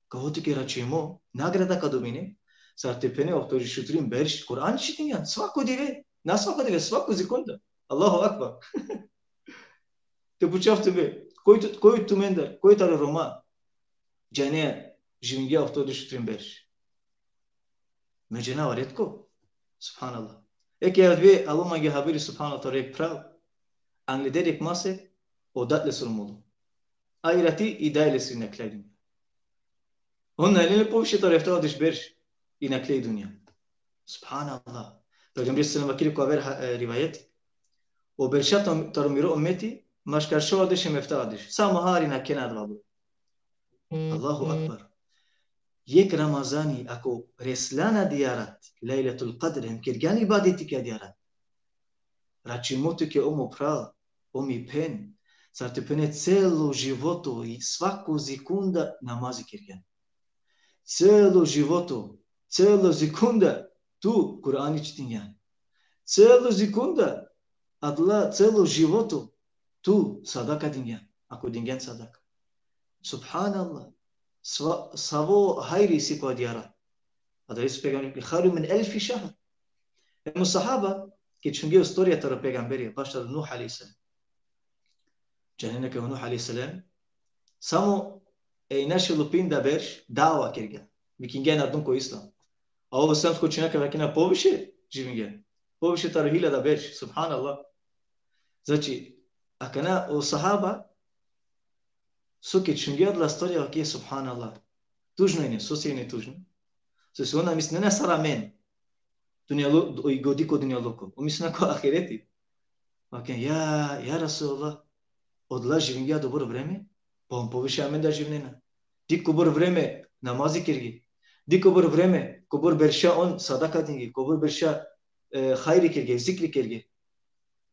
ka ovel tuke račimo, nagrada ka dobine, sar te phene, ohtovardeš u trin berš Kur'ani čitingjan, svako dive, na svako dive, svako sekunda. Allahu akbar. Te pučav tumen, koj tu, koj tumendar, koj taro Roma džanea, živingja ohtovardeš u trin berš? Me džanav retko. Subhanallah. Eke avdive alo mange haberi, subhanallah, taro jek phral, angleder jek masek, o dad lesoro mulo. A i rati i daj lesiri nakhlja i dunja. On na len le poviše taro eftavardeš berš i nakhle i dunja. Subhanallah. Pejgamberi sallallahu alejhi ve sellem vakeri ko aver ha-, e, rivajeti: O berša ta-, taro miro ummeti, maškar šovardeš em eftavardeš. Samo hari nakhena adava broj. Allahu akbar. Jek Ramazani, ako reslan adija rat, Lejletul Kadr, em kergjan ibadeti ki adija rat, račimo tuke, o mo phral, o mi phen, sar te phene celo životo i svako sekunda namazi kergjan. Celo životo, celo sekunda tu Kur'ani čitingjan. Celo sekunda, adala celo životo tu sadaka dingjan, ako dingjan sadaka. Subhanallah. Sva-, savo hajri isi ko adija rat. Adalese pejgamberi: Hajrun min elfi šehr. Em o sahaba, ked šungje o istorija taro pejgamberi, baš taro Nuh alejhi selam. Džanena kaj o Nuh alejhi selam samo e inaše lupinda berš dava kergja. Vikingja e narodon ko islam. A ov islamsko učenjaka vakena poviše živingja. Poviše taro hiljada berš. Subhanallah. Znači, akana o sahaba, so ked šungje adala istorija, vakeri: Subhanallah. Tužno ine, sose ine tužno? Sose on na mislinena sar amen dunjalo-, i godi ko dunjaluko. On mislinena ko ahireti. Vakeri: Ja, ja Resulallah, odola živingja dobor vreme, pa on poviše amendar živinena. Dikh kobor vreme namazi kergje. Dikh kobor vreme, kobor berša on sadaka dingje, kobor berša, e, hajri kergje, zikri kergje.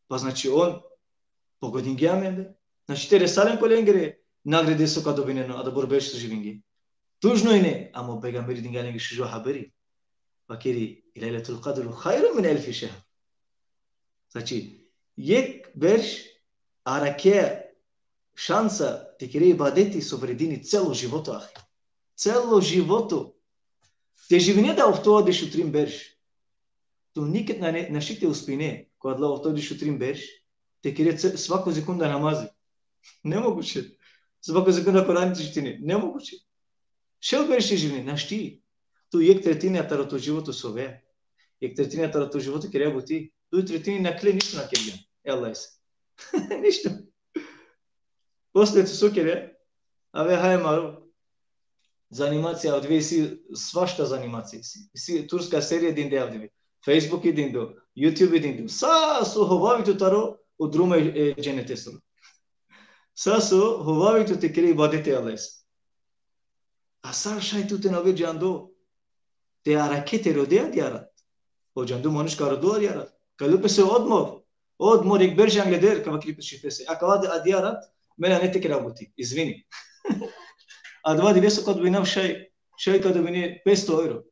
Pa znači on pogodingja amende. Znači te resa len ko lengere nagrade so ka dobinen, adobor berš so živingje. Tužno ine, ama o pejgamberi dingja lenge šužo haberi. Vakeri: Lejletul Kadru hajrun min elfi šehr. Znači, jek berš arakhe šansa te kere ibadeti so vredini celo životo, ahi. Celo životo. Te živine da ohtovardeš u trin berš. Tu niked na ne-, našti te uspine, ko adala ohtovardeš u trin berš, te kere ce-, svako sekunda namazi. Nemoguće. Svako sekunda Kur'ani te čitine. Nemoguće. Šel berš te živine, našti. Tu jek tretina taro to životo sove. Jek tretina taro to životo kere buti. Duj tretini nakhle, ništo na kere. E Allahese. Ništo. Posle tu so kere? Ave, haj maro. Zanimacija, avdive isi svašta zanimacija. Isi, isi turska serija dinde avdive. Facebook i dindo, YouTube i dindo. Sa so hovavi tu taro o drumo e, e dženetesoro. Sa so hovavi tu te kere ibadeti e Allahese. A sar šaj tu te na ove džando te arakhe, te rode adija rat? O džando manuš ka rodo adija rat. Ka lel pese odmor. Odmor, jek berš angleder, ka vakeri pese šefese: Akava adija rat me nane te kerav buti. Izvini. Adava dive so ka dobinav šaj, šaj ka dobine petsto evro.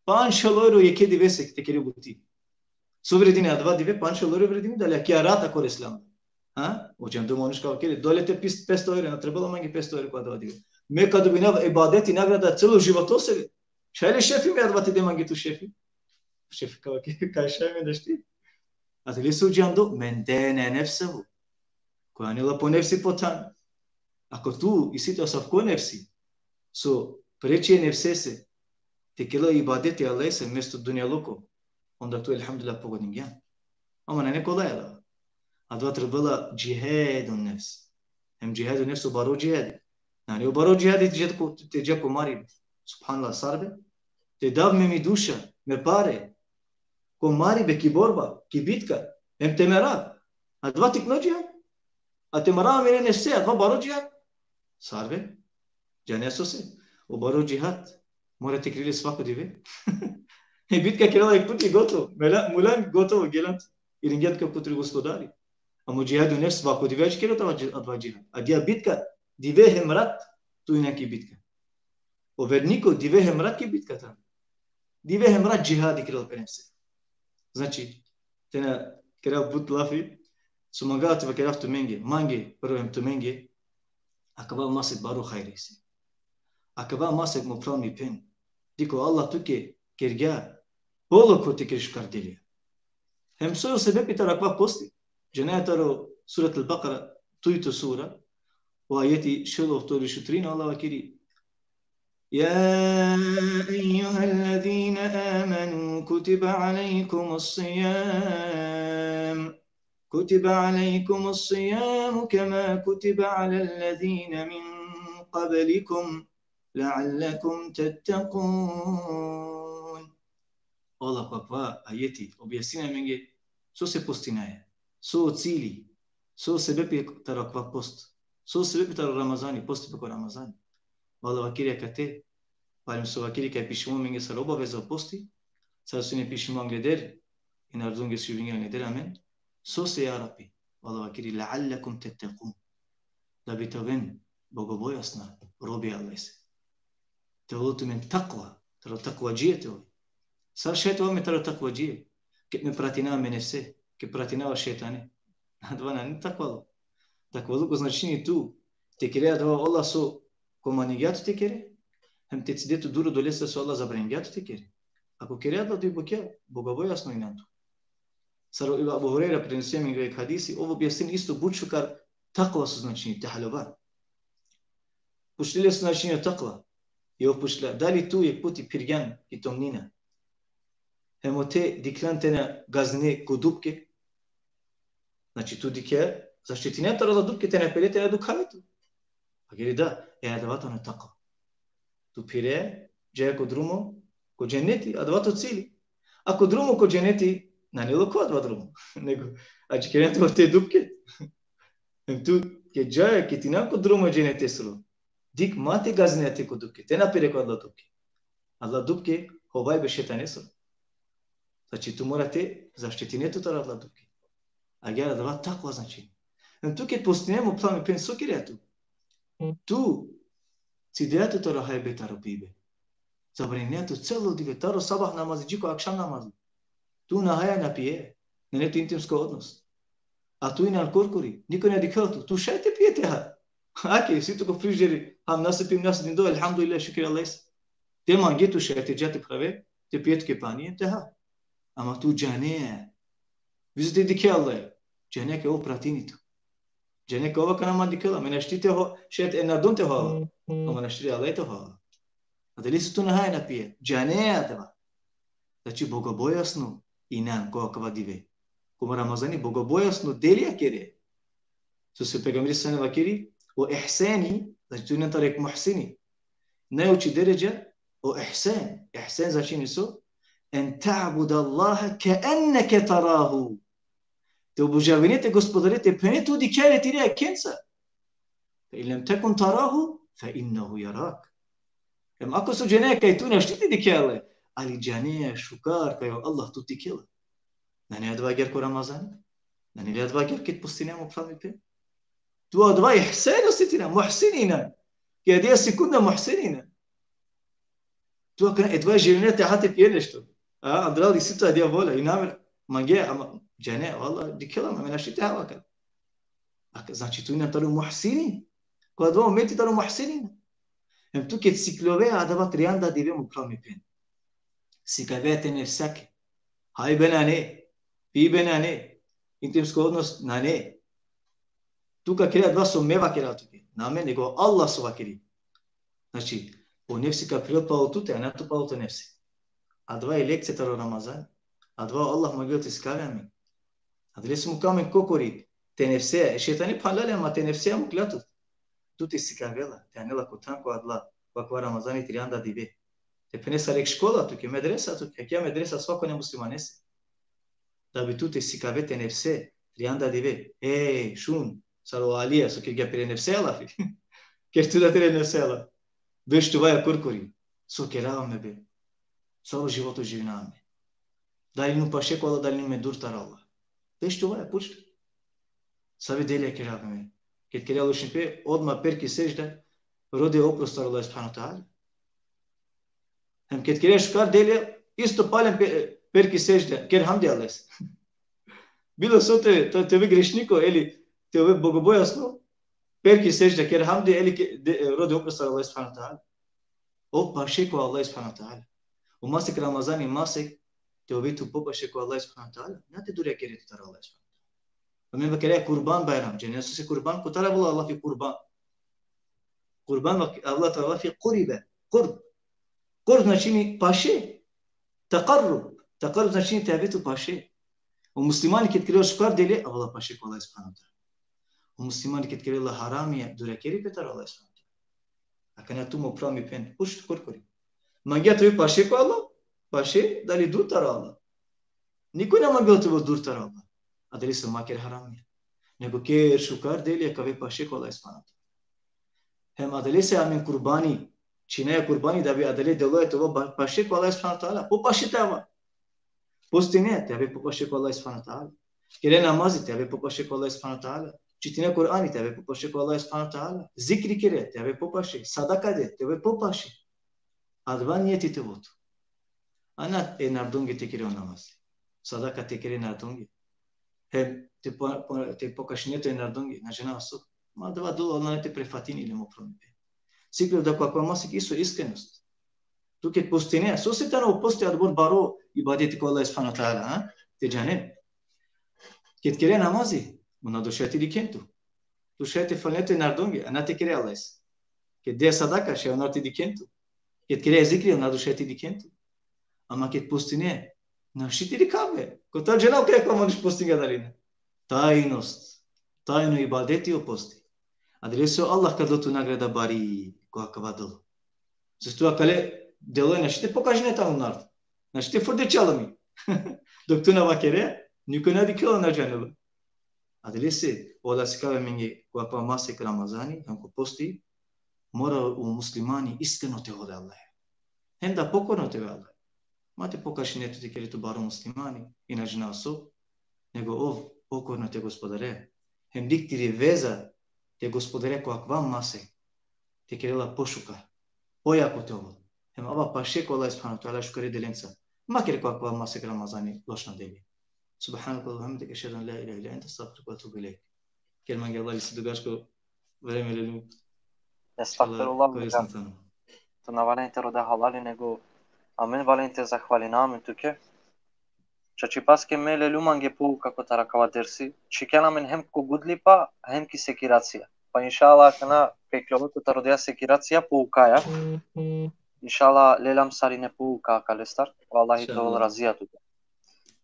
Pandžto evro jekhe divese te kere buti. So vredini adava dive? Pandžto evro vredini, dali akija rat ako reslam? Ha? O džando manuš ka vakeri, dole te pis petsto evro, na trebela mange petsto evro ko adava dive. Me ka dobinav ibadeti, nagrada celo životosere. Šaj le šefi me adava te de mange tu, šefi? Šefi ka vakeri, kaj šaj me, našti. Adalese o džando mendene nefsehu. Koj anela po nefsi po than. Ako tu isi tu asavko nefsi so preči e nefsese te kerel ibadeti e Allahese mesto dunjaluko, onda tu, elhamdulillah, pogodingjan. Ama nane kolaj adava. Adava trebela džihadun nefs. Hem džihadun nefs o baro džihadi. Nane o baro džihadi te dža ko, te dža ko maribe. Subhanallah, sar be? Te dav me mi duša, me pare, ko maribe, ki borba, ki bitka, hem te merav. Adava tikno džihad? A te marav mire nefse, adava baro džihad? Sar be? Džane sose? O baro džihad mora te kere le svako dive. E bitka kerela jek puti, gotovo. Mela-, mulan, gotovo, gelan, iringjan ko tiro gospodari. Amo džihadu nefs svako dive adžikeri adava dži-, adava džihad. Adija bitka, dive hem rat, tu inan ki bitka. O verniko, dive hem rat ki bitka tano. Dive hem rat džihadi kerela pe nefse. Znači, te na kerav but lafi, so mangava te vakerav tumenge, mange, prvo hem tumenge, akava masek baro hajri si. Akava masek, mo phral, mi phen. Dikh, o Allah tuke kergja polo kote kere šukar delija. Hem so o sebepi taro akava posti? Džanaja taro Surat al-Bakara, dujto sura, o ajeti šel oftovardeš u trin, Allah vakeri: يا أيها الذين آمنوا كتب عليكم الصيام، كتب عليكم الصيام كما كتب على الذين من قبلكم لعلكم تتقون. Allah ko akava ajeti objasnini amenge so se postinaja, so o cili, so o sebepi taro akava post, so o sebepi taro Ramazani, posti pe ko Ramazani. Allah vakeri akate, palem so vakeri kaj pišimo amenge sar obaveza o posti, sar so ine pišimo angleder, i narodonge so dživdinge angleder amen, sose, ja Rabbi? Allah vakeri: لعلكم تتقون. Da bi te oven bogobojazna robija Allahese. Te ovel tumen takva, taro takvadžije te oven. Sar šaj te ova me taro takvadžije? Ked me pratinava me nefse, ked pratinava šejtane. Adava nane takvaluko. Takvaluko značini tu te kere adava o Allah so komandingja tu te kere, hem te cide tu dur odolese so Allah zabraningja tu te kere. Ako kere adala duj bukja, bogobojazno inan tu. Sar o Abu Hurejra prenesini amenge jekh hadisi, ov objasnini isto but šukar takva so značini, te haljova. Pučlile so značini o takva. I ov pučla: Dali tu jekh puti phirgjan ki tomnina, hem ote dikhlan te na gaznine ko dupke? Znači, tu dikhe, zaštitine taro adala dupke, te na pere, te na dukhave tu. Vakeri da, e adava tano takva. Tu phire, džaja ko drumo ko dženeti, adava to cili. A ko drumo ko dženeti, nane loko adava drumo. Nego, adžikeren tu te dupke. Hem tu ked džaja, ked inan ko drumo e dženetesoro, dikh ma te gaznine te ko dupke, te na pere ko adala dupke. Adala dupke hovajbe šejtanesoro. Znači, tu mora te zaštitine tu taro adala dupke. Agjaar adava takva značini. Hem tu ked postine, mo phral mi phen, so kerea tu? Tu cidea tu taro hajbe, taro pibe. Zabraninea tu celo dive, taro sabah namazi dži ko akšam namazi. Tu na haja, na pije, nane tu intimsko odnos. A tu inan korkori, niko na dikhela tu. Tu šaj te pije, te ha. Ake, isi tu ko frižideri, ham nasipim, nasidindo, elhamdulillah, šukri Allahese. Te mange, tu šaj te dža te prave, te pije tuke pani, te ha. Ama tu džanea. Bizo te dikhe Allah. Džanea kaj ov pratini tu. Džanea kaj ov akana man dikhela, me našti te ho, šaj te, e narodon te ho Allah. Ama našti Allah te ho Allah. Adalese tu na haja, na pije. Džanea adava. Znači, bogobojazno inan ko akava dive. Ko Ramazani bogobojazno delija kere. Sose o pejgamberi sallallahu alejhi ve sellem vakeri, o ihsani, znači tu inan taro muhsini. Najuči deredža, o ihsan. Ihsan značini so? أن تعبد الله كأنك تراه. Te obožavine te Gospodare, te phene tu dikhe le tire akhenca. فإن لم تكن تراه فإنه يراك. Hem ako so džanea kaj tu našti te dikhe le, ali džanea šukar kaj o Allah tut dikhela. Nane adava agjaar ko Ramazani? Nane li adava agjaar ked postinea, mo phral mi phen? Tu adava ihsan osetinea, muhsini inan. Ki adija sekunda muhsini inan. Tu akana, e, adava želinea te ha, te pije nešto. A, andral isi tu adija volja, i namer, mange, ama džanea, o Allah dikhela, ma me našti te hava akana. Akana, znači, tu inan taro muhsini. Ko adava momenti taro muhsini inan. Hem tu ked sikljovea adava trianda dive, mo phral mi phen, sikavea te nefsake. Hajbe nane, pibe nane, intimsko odnos nane. Tu ka kere adava so me vakerav tuke. Na me, nego Allah so vakeri. Znači, o nefsi ka phirel palo tute, a na tu palo to nefsi. Adava i lekcija taro Ramazan. Adava Allah mangela te sikavel amen. Adalese mukha amen korkori te nefseja, e šejtani phanlja le, ama te nefseja mukhlja tut. Tu te sikavela, te anela ko than ko adala, ko akava Ramazani trianda dive. Te phene sar jekh škola tuke, medresa tuke, akija medresa svakone muslimanese. Da bi tu te sikave te nefse, trianda dive. Ej, šun, sar o Alija so kergja pire nefseja lafi. Ker tu da tere nefseja lafi. Beš tuvaja korkori. So kerava me be? Sar o životo živinava me? Dali inum paše ko Allah, dali inum me dur taro Allah? Beš tuvaja, pučle. Savi delija kera pe me. Ked kere lošnipe, odma per ki sežda, rode oprost taro Allah subhanahu wa ta'ala. Hem ked kere šukar delija, isto palem pe, per ki sežda, ker hamdi Allahese. Bilo so te, te, te ove grešniko, ili te ove bogobojazno, per ki sežda, ker hamdi, ili ke, de, rode oprost taro Allah subhanahu wa ta'ala. Ov paše ko Allah subhanahu wa ta'ala. O masek Ramazani masek, te ove tu popaše ko Allah subhanahu wa ta'ala. Na te durjakere tu taro Allah subhanahu wa ta'ala. Amen vakere kurban bajram, džane sose kurban, kotar avela lafi kurban. Kurban vak-, avela taro lafi kuribe, kurb. Kurb značini paše. Takarrub. Takarrub značini te ave tu paše. O muslimani ked kerela šukar delija, avela paše ko Allah subhanahu wa ta'ala. O muslimani ked kerela haramija, durjakeri pe taro Allah subhanahu wa ta'ala. Akana tu mo phral, mi phen, puč korkori. Mangea te ove paše ko Allah, paše, dali dur taro Allah. Niko na mangela te ovel dur taro Allah. Adalese ma ker haramija. Nego ker šukar delija, ka ove paše ko Allah subhanahu wa ta'ala. Hem adalese amen kurbani, čhinaja kurbani, da bi adale deloja te ovel ba-, paše ko Allah subhanahu wa ta'ala. Popaše te ava. Postine, te ave popaše ko Allah subhanahu wa ta'ala. Kere namazi, te ave popaše ko Allah subhanahu wa ta'ala. Čitine Kur'ani, te ave popaše ko Allah subhanahu wa ta'ala. Zikri kere, te ave popaše. Sadaka de, te ave popaše. Adava nijeti te ovel tu. A na e narodonge te kere o namaz. Sadaka te kere narodonge. Hem te po-, po-, te pokažine tu e narodonge, na džanav so. Ma adava delo na te prefatini le, mo phral, mi phen. Sikljov da ko akava masek isto iskrenost. Tu ked postine, sose tano o posti adobor baro ibadeti ko Allah subhanahu wa ta'ala, a? Te džane. Ked kere namazi, ona došaj te dikhen tu. Tu šaj te falne tu e narodonge, a na te kere Allahese. Ked de sadaka, šaj o narod te dikhen tu. Ked kere zikri, o narod šaj te dikhen tu. Ama ked postine, našti te dikhav le. Kotar džanav kaj akava manuš postingja dali na. Tajnost. Tajno ibadeti o posti. Adalese o Allah ka del tu nagrada bari ko akava delo. Sose tu akale delo našti te pokažine taro narod. Našti te frdel čalami. Dok tu na vakere, niko na dikhela, na džanela. Adalese, o Allah sikavela amenge ko akava masek Ramazani, hem ko posti, mora o muslimani iskreno te ovel e Allahe. Hem da pokorno te ovel e Allahe. Ma te pokažine tu te kere tu baro muslimani, i na džanav so, nego ov pokorno te Gospodare. Hem dik tiri veza te Gospodare ko akava masek, te kerela pošukar, pojako te ovel. Hem ava paše ko Allah subhanahu wa ta'ala šukare delenca. Ma ker ko akava masek Ramazani lošna delija. Subhanakallahumma wa bihamdika, ešhedu an la ilaha illa ente, estagfiruke ve etubu ilejk. Ker mange Allah lisi dugačko vreme, lelum. Estagfirullah, korisno tano. Tu na valjani te rode halali, nego amen valjani te zahvalina amen tuke. Čačipaske me lelum mange pouka kotar akava dersi. Čhikena amen hem ko gudlipa, hem ki sekiracija. Pa inšallah, akana ka ikljovel kotar odoja sekiracija poukaja. Inšallah, lelam sarine pouka akalestar. O Allahi te ovel razija tute.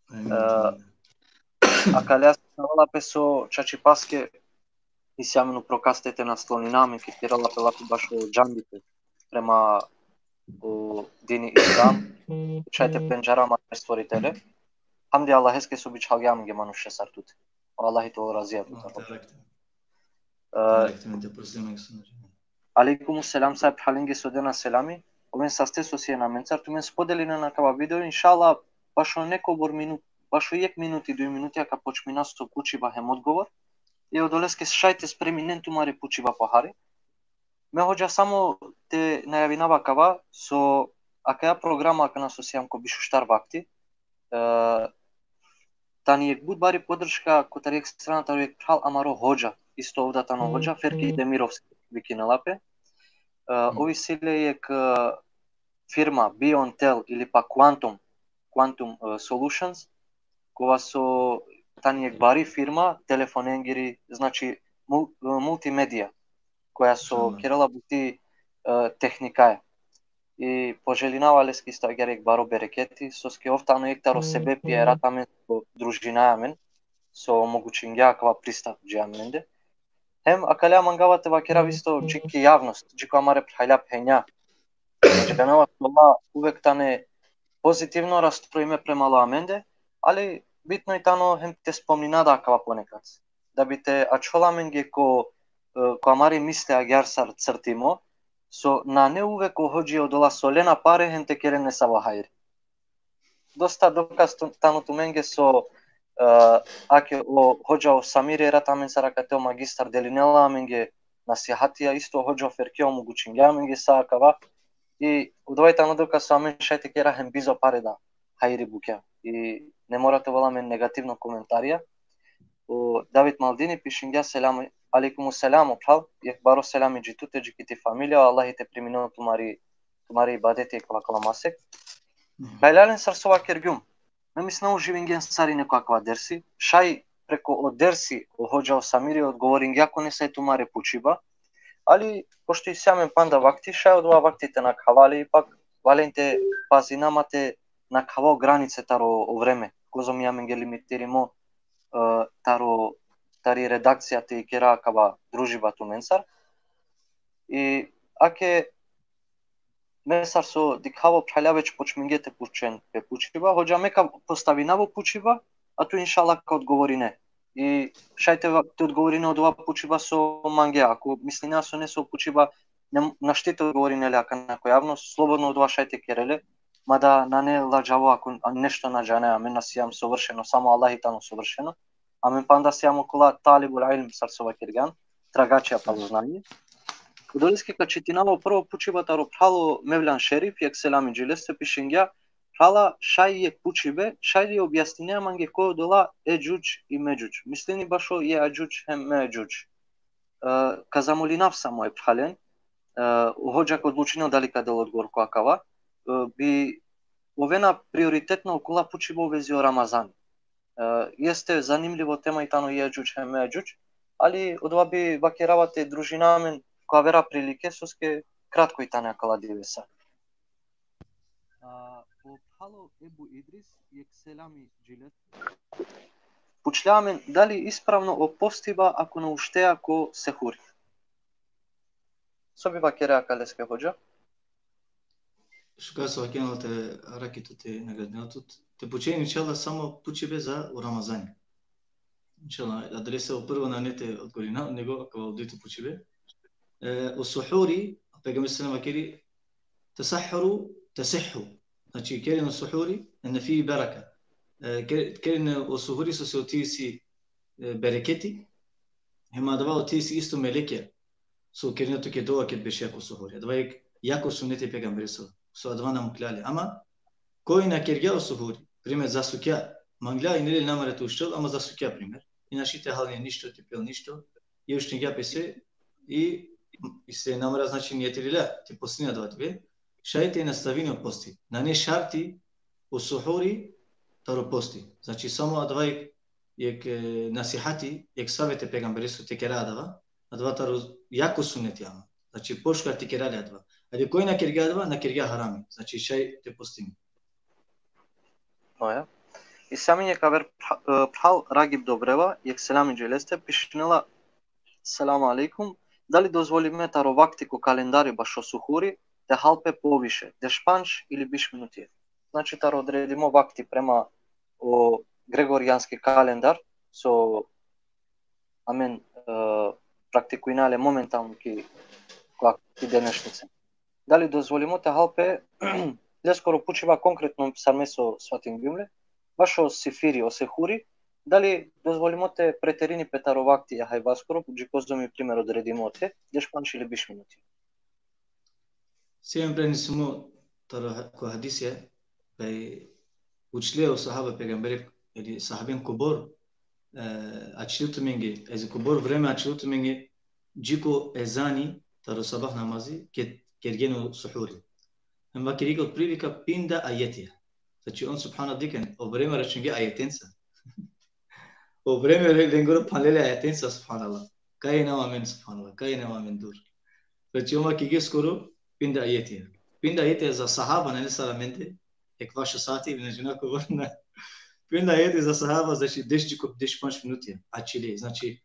Amin. E, akalea so avela pe so čačipaske, isi amen upro kaste te naslonina amen, ked kerela pe lafi bašo džandipe prema o dini Islam, šaj te pendžara amare Stvoritele. Hamdi Allaheske so bičhalgja amenge manuše sar tute. O Allahi te ovel razija tute. E, Alejkum selam, sa e phralenge so dena selami. Oven saste so sien amencar, tumen spodelinen akava video, inšallah, bašo nekobor minut, bašo jekh minuti, duj minuti, ka počmina so pučiba hem odgovor. I odoleske šaj te spreminen tumare pučiba pohari. Me hodža samo te najavinav akava, so akaja programa akana so sijam ko biš u štar vakti, e, tani jekh but bari podrška kotar jekh strana taro jekh phral amaro hodža, isto ov da tano hodža, Ferki Demirovski vikinela pe. E, ov isi le jekh, e, firma Beyond Tel ili pa Quantum, Quantum, e, Solutions, kova so tani jekh bari firma telefonengiri, znači mul-, e, multimedija, koja so kerela buti, e, tehnikaja. I poželinava leske isto agjaar jekh baro bereketi, soske ov tano jekh taro sebepija, erat amen so družinaja amen, so omogućingja akava pristap dži amende. Hem akalea mangava te vakerav isto dži ki javnost, dži ko amare phralja phenja. Džanava so ola uvek tane pozitivno rastroime prema amende, ali bitno i tano hem te spomnina da akava ponekad. Da bi te ačhola amenge ko, e, ko amari misle agjaar sar crtimo, so nane uvek o hodžije odola so lena pare hem te keren nesavo hajri. Dosta dokaz tu-, tano tumenge so ake o hodža o Samiri erat amencar akate o magistar, delinela amenge nasihatija, isto hodža o Ferkija omogučingja amenge sa akava. I odova i tano dokaz so amen šaj te kera hem bizo pare da hajri bukja. I ne mora te ovel amen negativno komentarija. O David Maldini pišingja: Selam alejkum. Selam, o phral, jekh baro selami dži tute, dži ki ti familija, Allahi te priminel tumari, tumari ibadeti ko akala masek. Hajlalen sar so vakergjum. Me mislinav uživingjen sarine ko akava dersi, šaj preko o dersi o hodža o Samiri odgovoringja ko nesaj tumare pučiba, ali pošto isi amen panda vakti, šaj odova vakti te nakhava le, ipak valjani te pazina ma te nakhava o granice taro o vreme, kozom i amenge limitirimo, e, taro, tari redakcija te kera akava družiba tumencar. I ake me sar so dikhava, o phralja već počmingje te pučen pe pučiba. Hodža, me ka postavinav o pučiba, a tu inšallah ka odgovorine. I šaj te, te odgovorine odova pučiba so mange. Ako misline so neso pučiba, ne, našti te odgovorine le akana ko javnost, slobodno odova šaj te kere le. Mada nane ladžavo ako nešto na džane, amen na sijam sovršeno, samo Allah i tano sovršeno. Amen panda sijam okola talibul ilm, sar so vakergjan, tragačija palo znanje. Odoleske ka čitinava o prvo pučiba taro phral o Mevlan Šerif, jekh selami dži leste, pišingja: Phrala, šaj jekh pučibe, šaj li objasnine mange ko odola Edžudž i Medžudž. Mislini bašo Jeadžudž hem Meadžudž. E, ka zamolinav samo e phralen, e, o hodža ka odlučinel dali ka del odgovor ko akava, e, bi ovena prioritetno okola pučiba u vezi o Ramazan. E, jeste zanimljivo tema i tano Jeadžudž hem Meadžudž, ali odova bi vakerava te družina amen ko avera prilike, soske kratko i tane akala divesa. A, o phral o Ebu Idris, jekh selami dži leste, pučlja amen dali ispravno o postiba ako na uštea ko sehuri. So bi vakerea akaleske, hodža? Šukar so vakergjan, te arakhi tut, te nagradinel tut. Te pučen inšallah samo pučibe za o Ramazani. Inšallah, adalese o prvo nane te odgovorinav, nego akava o dujto pučibe. E, o suhuri, pejgamberi sallallahu alejhi ve sellem vakeri: Tesahharu tesihhu. Znači, keren o suhuri, inne fihi bereke. E, ke-, keren o suhuri, soske oti isi, e, bereketi. Hem adava oti isi isto melekija so kerena tuke dova ked bešea ko suhuri. Adava jekh jako suneti e pejgamberesoro, so adava na mukhlja le. Ama koj na kergja o suhuri, primer zasukja, mangla inele namera te uštel, ama zasukja primer. I našti te hal ništo, te pel ništo, i uštingja pese, i, i se namera, znači, nijetirila te postini adava dive, šaj te nastavini o posti. Nane šarti o suhuri taro posti. Znači, samo adava jekh, jekh, e, nasihati, jekh saveti e pejgamberesoro te kera adava, adava taro jako suneti ama. Znači, pošukar te kera le adava. Ali koj na kergja adava, na kergja harami. Znači, šaj te postini. Oja. Isi amen jekh aver phra-, e, phral Ragib Dobreva, jekh selami dži leste, pišinela: Selam alejkum. Dali dozvolime taro vakti ko kalendari bašo suhuri te hal pe poviše, dešpandž ili biš minuti? Znači, taro odredimo vakti prema o gregorijanski kalendar, so amen, e, praktikujna le momentalno ki, ki denešnica. Dali dozvolimo te hal pe, leskoro pučiba konkretno sar me so svatingjum le, bašo sifiri, o sehuri, dali dozvolimo te preterini pe taro vakti e hajbaskoro, dži kozom i primer odredimo te, dešpandž ili biš minuti. Si amen prenesimo taro ha-, ko hadisija, kaj učle o sahaba e pejgambere, ili sahaben kobor, e, ačhilo tumenge, e, kobor vreme ačhilo tumenge, dži ko ezani taro sabah namazi, ked kergjen o suhuri. Hem vakergja otprilika pinda ajetija. Znači, on, subhanallah, dikhen, o vreme računge ajetenca. O vreme re-, lengoro phanle le ajetenca, subhanallah. Kaj inava amen, subhanallah, kaj inava amen dur. Znači, on vakergja skoro pinda ajetija. Pinda ajetija za sahaba, nane sar amende, ekvaš o sati, ili na džanav kobor, na. Pinda ajetija za sahaba, znači, deš dži ko dešpandž minutija ačhile. Znači,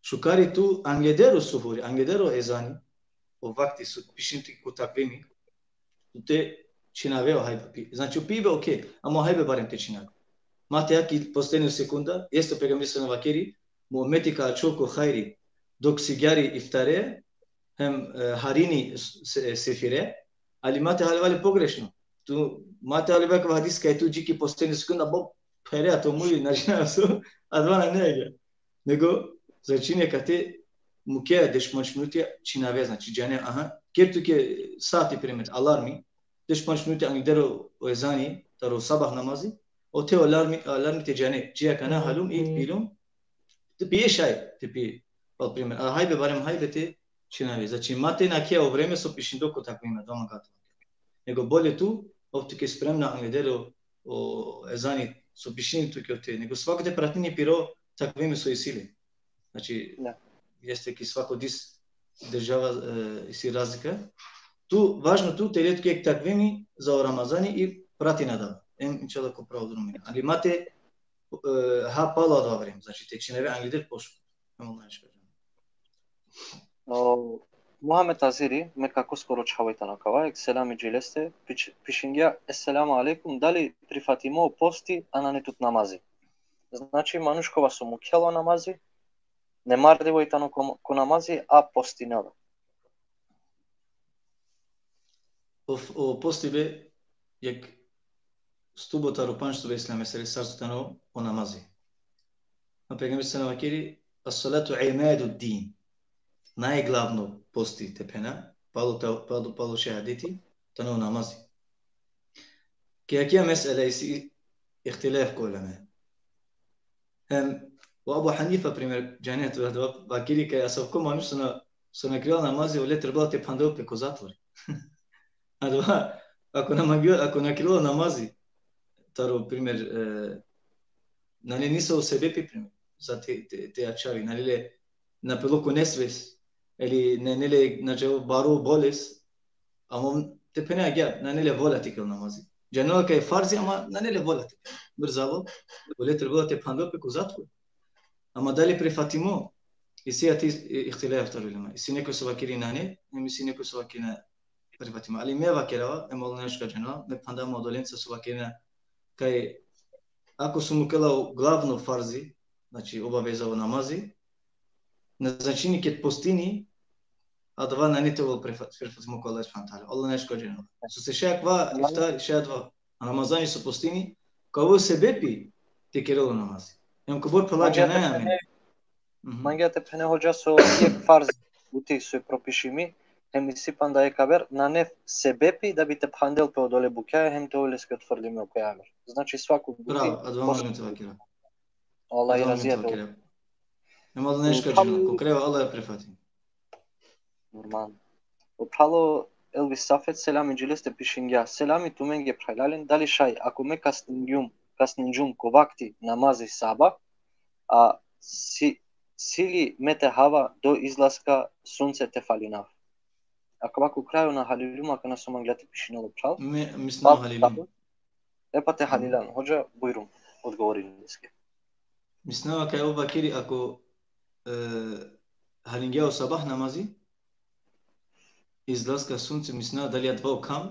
šukar i tu angleder o suhuri, angleder o ezani, o vakti so pišini tut ko takvimi, tu te čhinave o hajba pi-, znači, o pibe, okej, ama o hajbe barem te čhinave. Ma te aki posteni o sekunda, jeste o pejgamberi sallallahu alejhi ve sellem vakeri, mo umeti ka ačhol ko hajri dok sigjari iftare, hem, e, harini s-, se-, sefire, ali ma te haleva le pogrešno. Tu, ma te haleva ko hadis kaj tu dži ki posteni o sekunda, bo, Pere, a to muj, znači, na so, adava nane agjaar. Nego, znači, neka te mukea deš panč minutija čhinave, znači, džane, aha, ker tuke sati, primer, alarmi, deš panč minutija angleder o ezani, taro sabah namazi, ote o alarmi, alarmi te džane, dži akana haljum i piljum, te pije šaj, te pije, pal primer, a hajbe, barem hajbe te čhinave. Znači, ma te nakea o vreme so pišinđo ko takvime, adava mangava te vaker. Nego bolje tu, ov tuke spremna angleder o, o ezani so pišini tuke ote. Nego svako te pratini piro takvime so isi le. Znači, Da. Jeste ki svako dis država, e, isi razlika. Tu, važno tu te le tuke jekh takvimi za o Ramazani i pratin adava. Em, inšallah, ko pravo drum ine. Ali ma te, e, ha palo adava vreme. Znači, te čhinave angleder pošukar. Em, Allah neška. O, Muhamed Aziri, me kako skoro čhavo i tano kava, ek selami dži leste, piš-, pišingja: Esselamu alejkum, dali prifatimo posti, a nane tut namazi? Znači, manuš kova so mukela o namazi, nemardivo i tano ko, ko namazi, a postinela. O, o posti be jekh stubo taro pandž stubja e islamesere, sar so tano o namazi. A pejgamberi sallallahu alejhi ve sellem vakeri: "Es-salatu imadu din." Najglavno posti te phena, palo ta-, palo, palo šehadeti, tano o namazi. Ki akija mesela isi ihtilaf ko uleme. Em, o Abu Hanifa, primer, džane tu, adava vakeri kaj asavko manuš so na, so na kerela namazi, ole trebela te phandel pe ko zatvor. Adava, ako na mangela, ako na kerela namazi, taro, primer, e, nane niso o sebepi, primer, za te, te, te ačhavi, nane le, na pelo ko nesvest, ili nane le, na dželo baro bolest, ama te phena agjaar, nane le volja te kerel namazi. Džanela kaj farzi, ama nane le volja te kerel. Brzavo, ole trebela te phandel pe ko zatvor. Ama dali prifatimo, isi ati, e, ihtilaf taro ulema. Isi neko so vakeri nane, em isi neko so vakeri na prifatimo. Ali me vakerava, em Allah neška džanela, me phandava ma odolenca so vakerena kaj ako so mukela o glavno farzi, znači obaveza o namazi, na značini ked postini, adava nane te ovel prifa-, prifatimo ko Allah subhanahu ve teala. Allah neška džanela. So se šaj akava iftar, šaj adava Ramazani so postini, ka ovel sebepi te kerel o namazi. Em kobor pala džanaja amen. Mhm. Mangea te phene hodža so jekh farz buti so i propišimi, hem isi panda jekh aver, nane sebepi da bi te phandel pe odole bukjaja, hem te ovel leske otvrdime o aver. Znači, svako buti. Bravo, adava mangava te vakera. Allah i Adava razija mangava te te vakera. Em Allah neška džanela, ko kraj Allah prifatini. Normalno. O phral o Elvis Safet, selami dži leste, pišingja: Selami tumenge phralalen, dali šaj, ako me kasningjum, kasningjum ko vakti namazi sabah, a si, sili me te hava do izlaska sunce te falinav. Akava ko kraj na haliljum, akana so mangla te pišinel o phral. Me, mislinava haliljum. E pa te halilan, hodža, bujrum, odgovorin leske. Mislinava kaj ov vakeri ako, e, halingja o sabah namazi, izlaska sunce, mislinava dali adava o kham,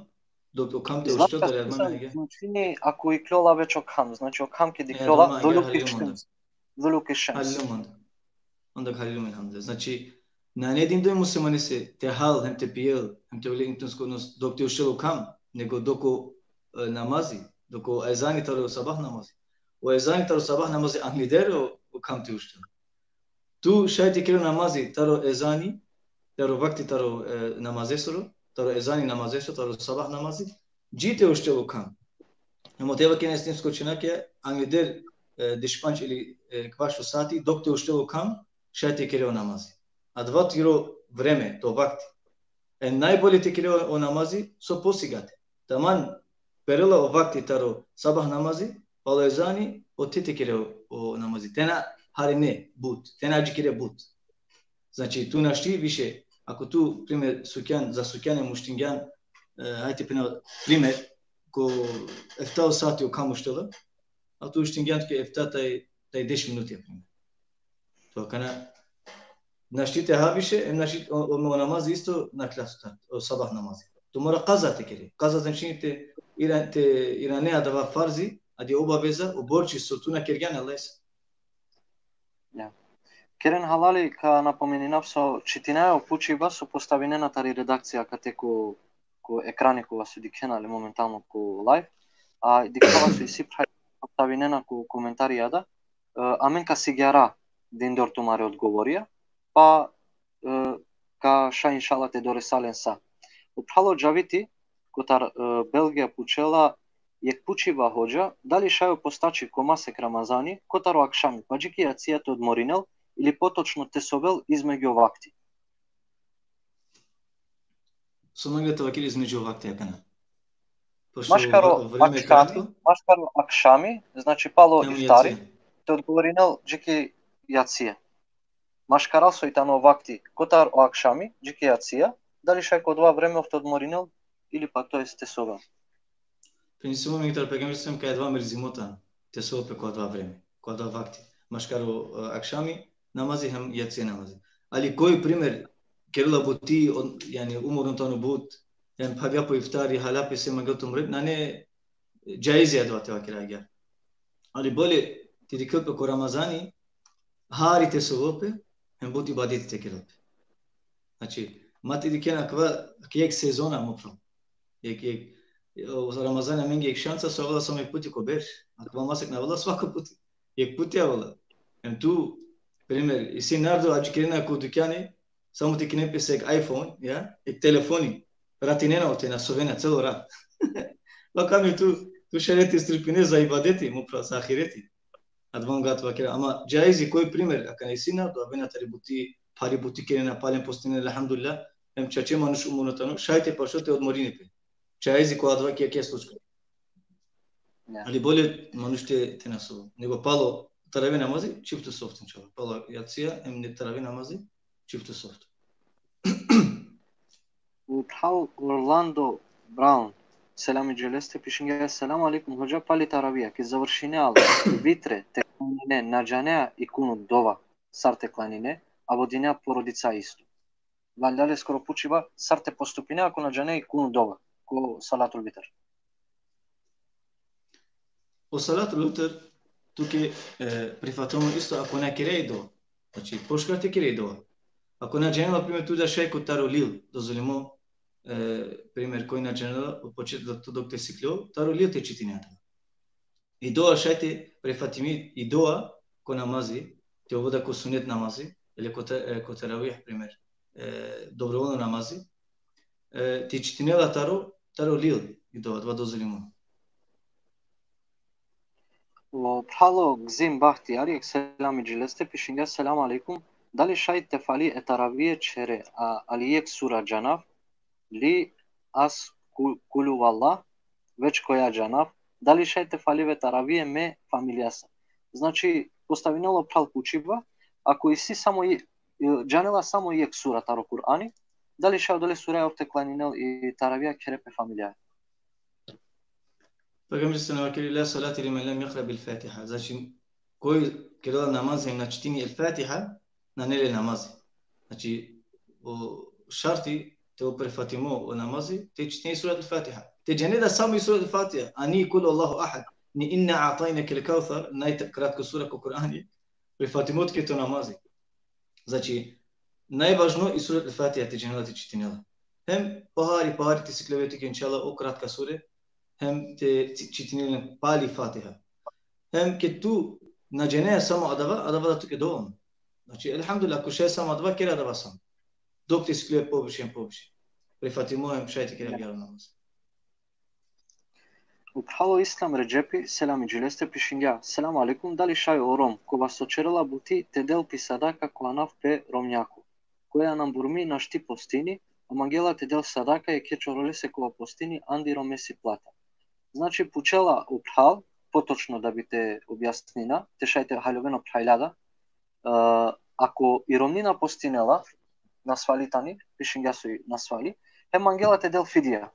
dok o kham te uštel, dali adava na hingja. Znači, ako ikljola već o kham, znači o kham ked E, ikljola, adava na duluk hingja, i haliljum onda. šems. Duluk i šems. Haliljum onda. Onda haliljum, elhamdulillah. Znači, nane dindo e muslimanese te hal, hem te pijel, hem te ule inton skonost, dok te uštel o kham, nego dok o, e, namazi, dok o ezani taro sabah namazi. O ezani taro sabah namazi angleder o, o kham te uštel. Tu šaj te kere o namazi taro ezani, taro vakti taro, e, namazesoro, taro ezani namazesoro, taro sabah namazi, dži te uštel o kham. Em ote vakerena islamsko učenjakija, angleder, e, dešpandž ili, e, kvaš o sati, dok te uštel o kham, šaj te kere o namazi. Adava tiro vreme, to vakti. E, najbolje te kere o, o namazi, so posigate. Taman perela o vakti taro sabah namazi, palo ezani, ote te kere o, o namazi. Te na harine but, te na adžikere but. Znači, tu našti više, ako tu, primer, sukjan, za sukjan em uštingjan, e, ajde, primer, primer, ko efta o sati o kham uštela, a tu uštingjan tuke efta taj, taj deš minuti, primer. To akana našti te ha više, em našti o, o, o namazi isto nakhla, o sabah namazi. Tu mora kaza te kere. Kaza znači te ira-, te irane adava farzi, adi obaveza, o borči so tu na kergjan e Allahese. Ja. Keren halali, ka napomeninav so čitinaja o pučiba so postavinena tari redakcija kate ko, ko ekrani kova so dikhena le momentalno ko live. A dikhava so isi phral postavinena ko komentarija da, e, amen ka sigjara dindor tumare odgovorija, pa, e, ka ša inšala te doresalen sa. O phral o Džaviti, kotar, e, Belgija pučela, jekh pučiba hodža, dali šaj o postači ko masek Ramazani, kotar o akšami, pa dži ki jacija te odmorinel, ili potočno te sovel između vakti. So mangla te vakeri između vakti akana? Pošto Maškaro vre-, vreme je akšami, kratko. maškaro akšami, znači palo Tamo iftari, jacija. te odgovorinel dži ki jacija. Maškaral soj tano vakti, kotar o akšami, dži ki jacija, dali šaj ko dova vreme ov te odmorinel, ili pa to jest te sovel. Prenesimo mi taro pejgamberi sem kaj dova merzimo tano te sovel pe ko dova vreme, ko dova vakti. Maškaro, e, akšami namazi hem jacija namazi. Ali koj primer, kerela buti, on, jani, umorno tano but, hem phavgja po iftari, hala pe se mangel te umret, nane, džaizi adava te vakera agjaar. Ali bolje te dikhel pe ko Ramazani, hari te sovel pe, hem but ibadeti te kerel pe. Znači, ma te dikhen akava, ki jekh sezona, mo phral. Jekh, jekh, o Ramazani amenge jekh šansa so avela samo jekh puti ko berš. Akava masek na avela svako puti. Jekh puti avela. Hem tu, primer, isi narodo adžikerena ko dukjani, samo te kinen pese jekh iPhone, ja, jekh telefoni. Ratinena ote, na sovena celo rat. Pa kami tu, tu šaj te strpine za ibadeti, mo phral, za ahireti. Adava mangava te vakera, ama džaizi koj primer, akana isi narodo avena tari buti, phari buti kerena, palen postinena, elhamdulillah, hem čače manuš umorno tano, šaj te pašo te odmorini pe. Džaizi ko adava ki, ki slučka. Ja. Ali bolje manuš te, te na sovel. Nego palo taravi namazi, čifto softe, inšallah. Palo jacija, hem ne taravi namazi, čifto softe. O phral Orlando Brown, selam i dželeste, pišingja: Selam alejkum, hodža, pali taravija, ki završine al vitre te klanine, na džanea i kunut dova, sar te klanine, a vodinea porodica isto. Valjda leskoro pučiba, sar te postupine, ako na džanea i kunut dova, ko salatul vitr. O salatul vitr, tuke, e, prifatimo isto ako na kere i dova. Znači, pošukar te kere i dova. Ako na džanela, primer, tu da šaj ko taro lil, dozvolimo, e, primer, koj na džanela, od početka do, dok te sikljol, taro lil te čitine adava. I dova šaj te prifatimi i dova ko namazi, te ovel da ko sunet namazi, ili ko te-, e, ko teravih, primer, e, dobrovoljno namazi, e, te čitinela taro, taro lil i dova, adava dozvolimo. O phral o Gzim Bahtijari, selam i dželeste, pišingja: Selam alejkum. Dali šaj te fali e taravije čhere, a, ali jekh sura džanav, li as ku-, kul huvallah, već koja džanav, dali šaj te fali ve taravije me familijasa. Znači, postavinela o phral pučiba, ako isi samo i, džanela samo jekh sura taro Kur'ani, dali šaj odole sura ov te klaninel i taravija khere pe familija. Pejgamberi sallallahu alejhi ve sellem: "La salate limen lem yekra bil Fatiha." Znači, koj kerela namaz hem na čitini el Fatiha, nane le namazi. Znači, o šarti te ovel prifatimo o namazi, te čitine surat el Fatiha. Te džane da samo i surat el Fatiha, a ni kul huvallahu ahad, ni inna a'tajnaka el kevser, najkratko sura ko Kur'ani, prifatimo tuke to namazi. Znači, najvažno i surat el Fatiha te džanela te čitinela. Hem pohari, pohari te sikljove tuke, inšallah, o kratka sure, hem te či-, čitine len pali Fatiha. Hem ke tu na džane samo adava, adava da tuke dovoljno. Znači, elhamdulillah, ako šaj samo adava, kere adava samo. Dok te sikljove poviše, poviše. Prifatimo hem šaj te kere agjaar namaz. O phral o Islam Redžepi, selam i dželeste, pišingja: Selam alejkum, dali šaj o Rom, kova so čerela buti, te del pi sadaka ko anav pe romnjako, koja na burmi našti postini, a mangela te del sadaka jekhe čorolese kova postini, andi romesi plata. Znači, pučela o phral, potočno da bi te objasnina, te šaj te haljoven o phralja da, e, ako i romni na postinela, nasvali tani, pišingja soj nasvali, hem mangela te del fidija,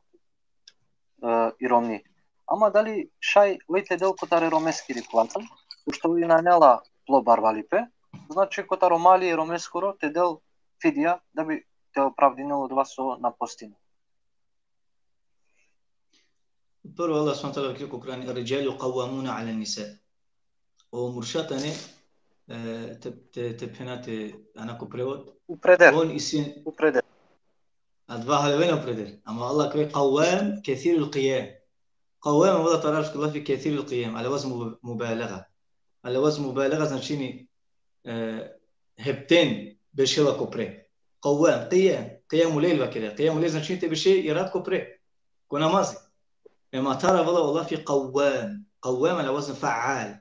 e, i romni. Ama dali šaj oj te del kotar e romeskiri plata, pošto oj nane la plo barvalipe, znači kotar o mali e romeskoro te del fidija, da bi te opravdinel odova so na postinel. Prvo, Allah subhanahu ve teala vakeri ko Kur'ani: "Ar-ridžalu kavvamuna alen-nisa." O murša tane, e, te, te, te phena te, ana ko prevod. Upreder. On isi, Upreder. adava haljovena upreder. Ama Allah kave kavvam, kesirul kijam. Qawwam, vola taro arapsko lafi kethirul qiyam, ala wazn mub-, mubalega. Ala wazn mubalega značini, e, hepten bešela ko pre. Qawwam, qiyam, qiyamul lejl vakere. Qiyamul lejl značini te beše i rat ko pre, ko namazi. Em taro vola o lafi qawwam. Qawwam ala wazn fa'al.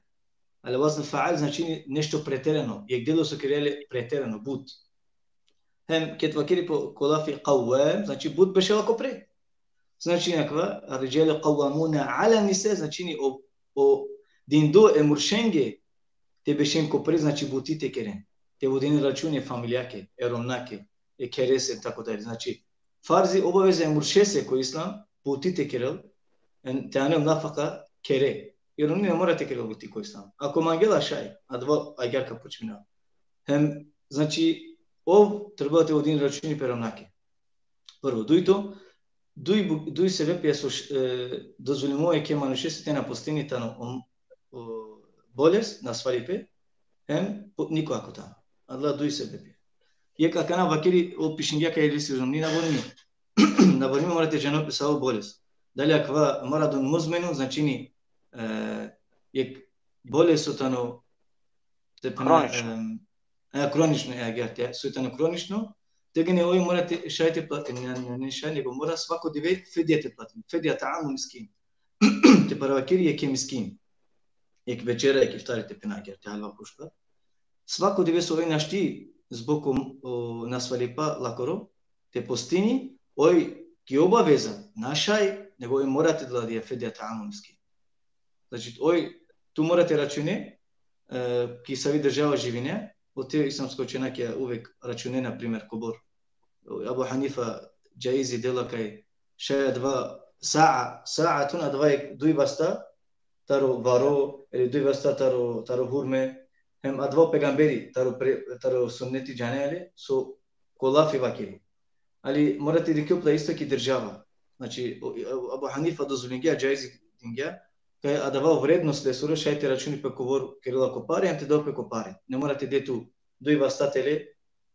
Ala wazn fa'al značini nešto preterano. Jek delo so kerela le preterano, but. Hem ked vakeri po ko lafi qawwam, znači but bešela ko pre. Znači, akava, ar-ridžalu qawwamuna ala nisa, značini o, o dindo e muršenge te bešen ko pre, znači buti te keren. Te vodinen računi e familijake, e romnjake, e kherese, tako dalje. Znači, farzi, obaveza e muršese ko islam, buti te kerel, em te anel nafaka khere. I romni ne mora te kerel buti ko islam. Ako mangela, šaj, adava agjaar ka počmina. Hem, znači, ov trebela te vodini računi pe romnjake. Prvo, dujto, duj bu-, duj sebepija so š-, e, dozvolimo jekhe manušese te na postini, tano o, o, bolest, nasvalipe, hem po-, niko ako tano. Adala duj sebepija. Jek akana vakeri, ov pišingja kaj isi romni, na bormi. Na bormi, mora te džanel pe savo bolest. Dali akava maradun muzminun, značini, e, jek bolest so tano te pana, Kronično. Em, e, kronično, e, agjaar te, so tano kronično, tegani oj mora te, šaj te platini, ne, ne, ne šaj, nego mora svako dive fidja te platini. Fidja ta'amu miskin. Te paravakeri jekhe miskin. Jek večera, jek iftari te pana agjaar te, halva, kruška. Svako dive so oj našti zbog o, o nasvalipa lakoro, te postini, oj ki obaveza, na šaj, nego oj mora te del adija fidja ta'amu miskin. Znači, oj, tu mora te račune, e, ki savi država živine, ote islamska učenjakija uvek račune, na primer, kobor. Abu Hanifa džaizi dela kaj šaj adava sa'a, sa'atun, adava jek duj vasta, taro varo, ili duj vasta taro, taro hurme, hem adava o pejgamberi, taro pre-, taro sunneti džanea le, so ko lafi vakeri. Ali mora te dikhel pe isto ki država. Znači, o, o, Abu Hanifa dozvolingja, džaizi dingja, kaj adava vrednost lesoro šaj te računi pe kobor kerela ko pare, hem te del pe ko pare. Ne mora te de tu duj vasta tele,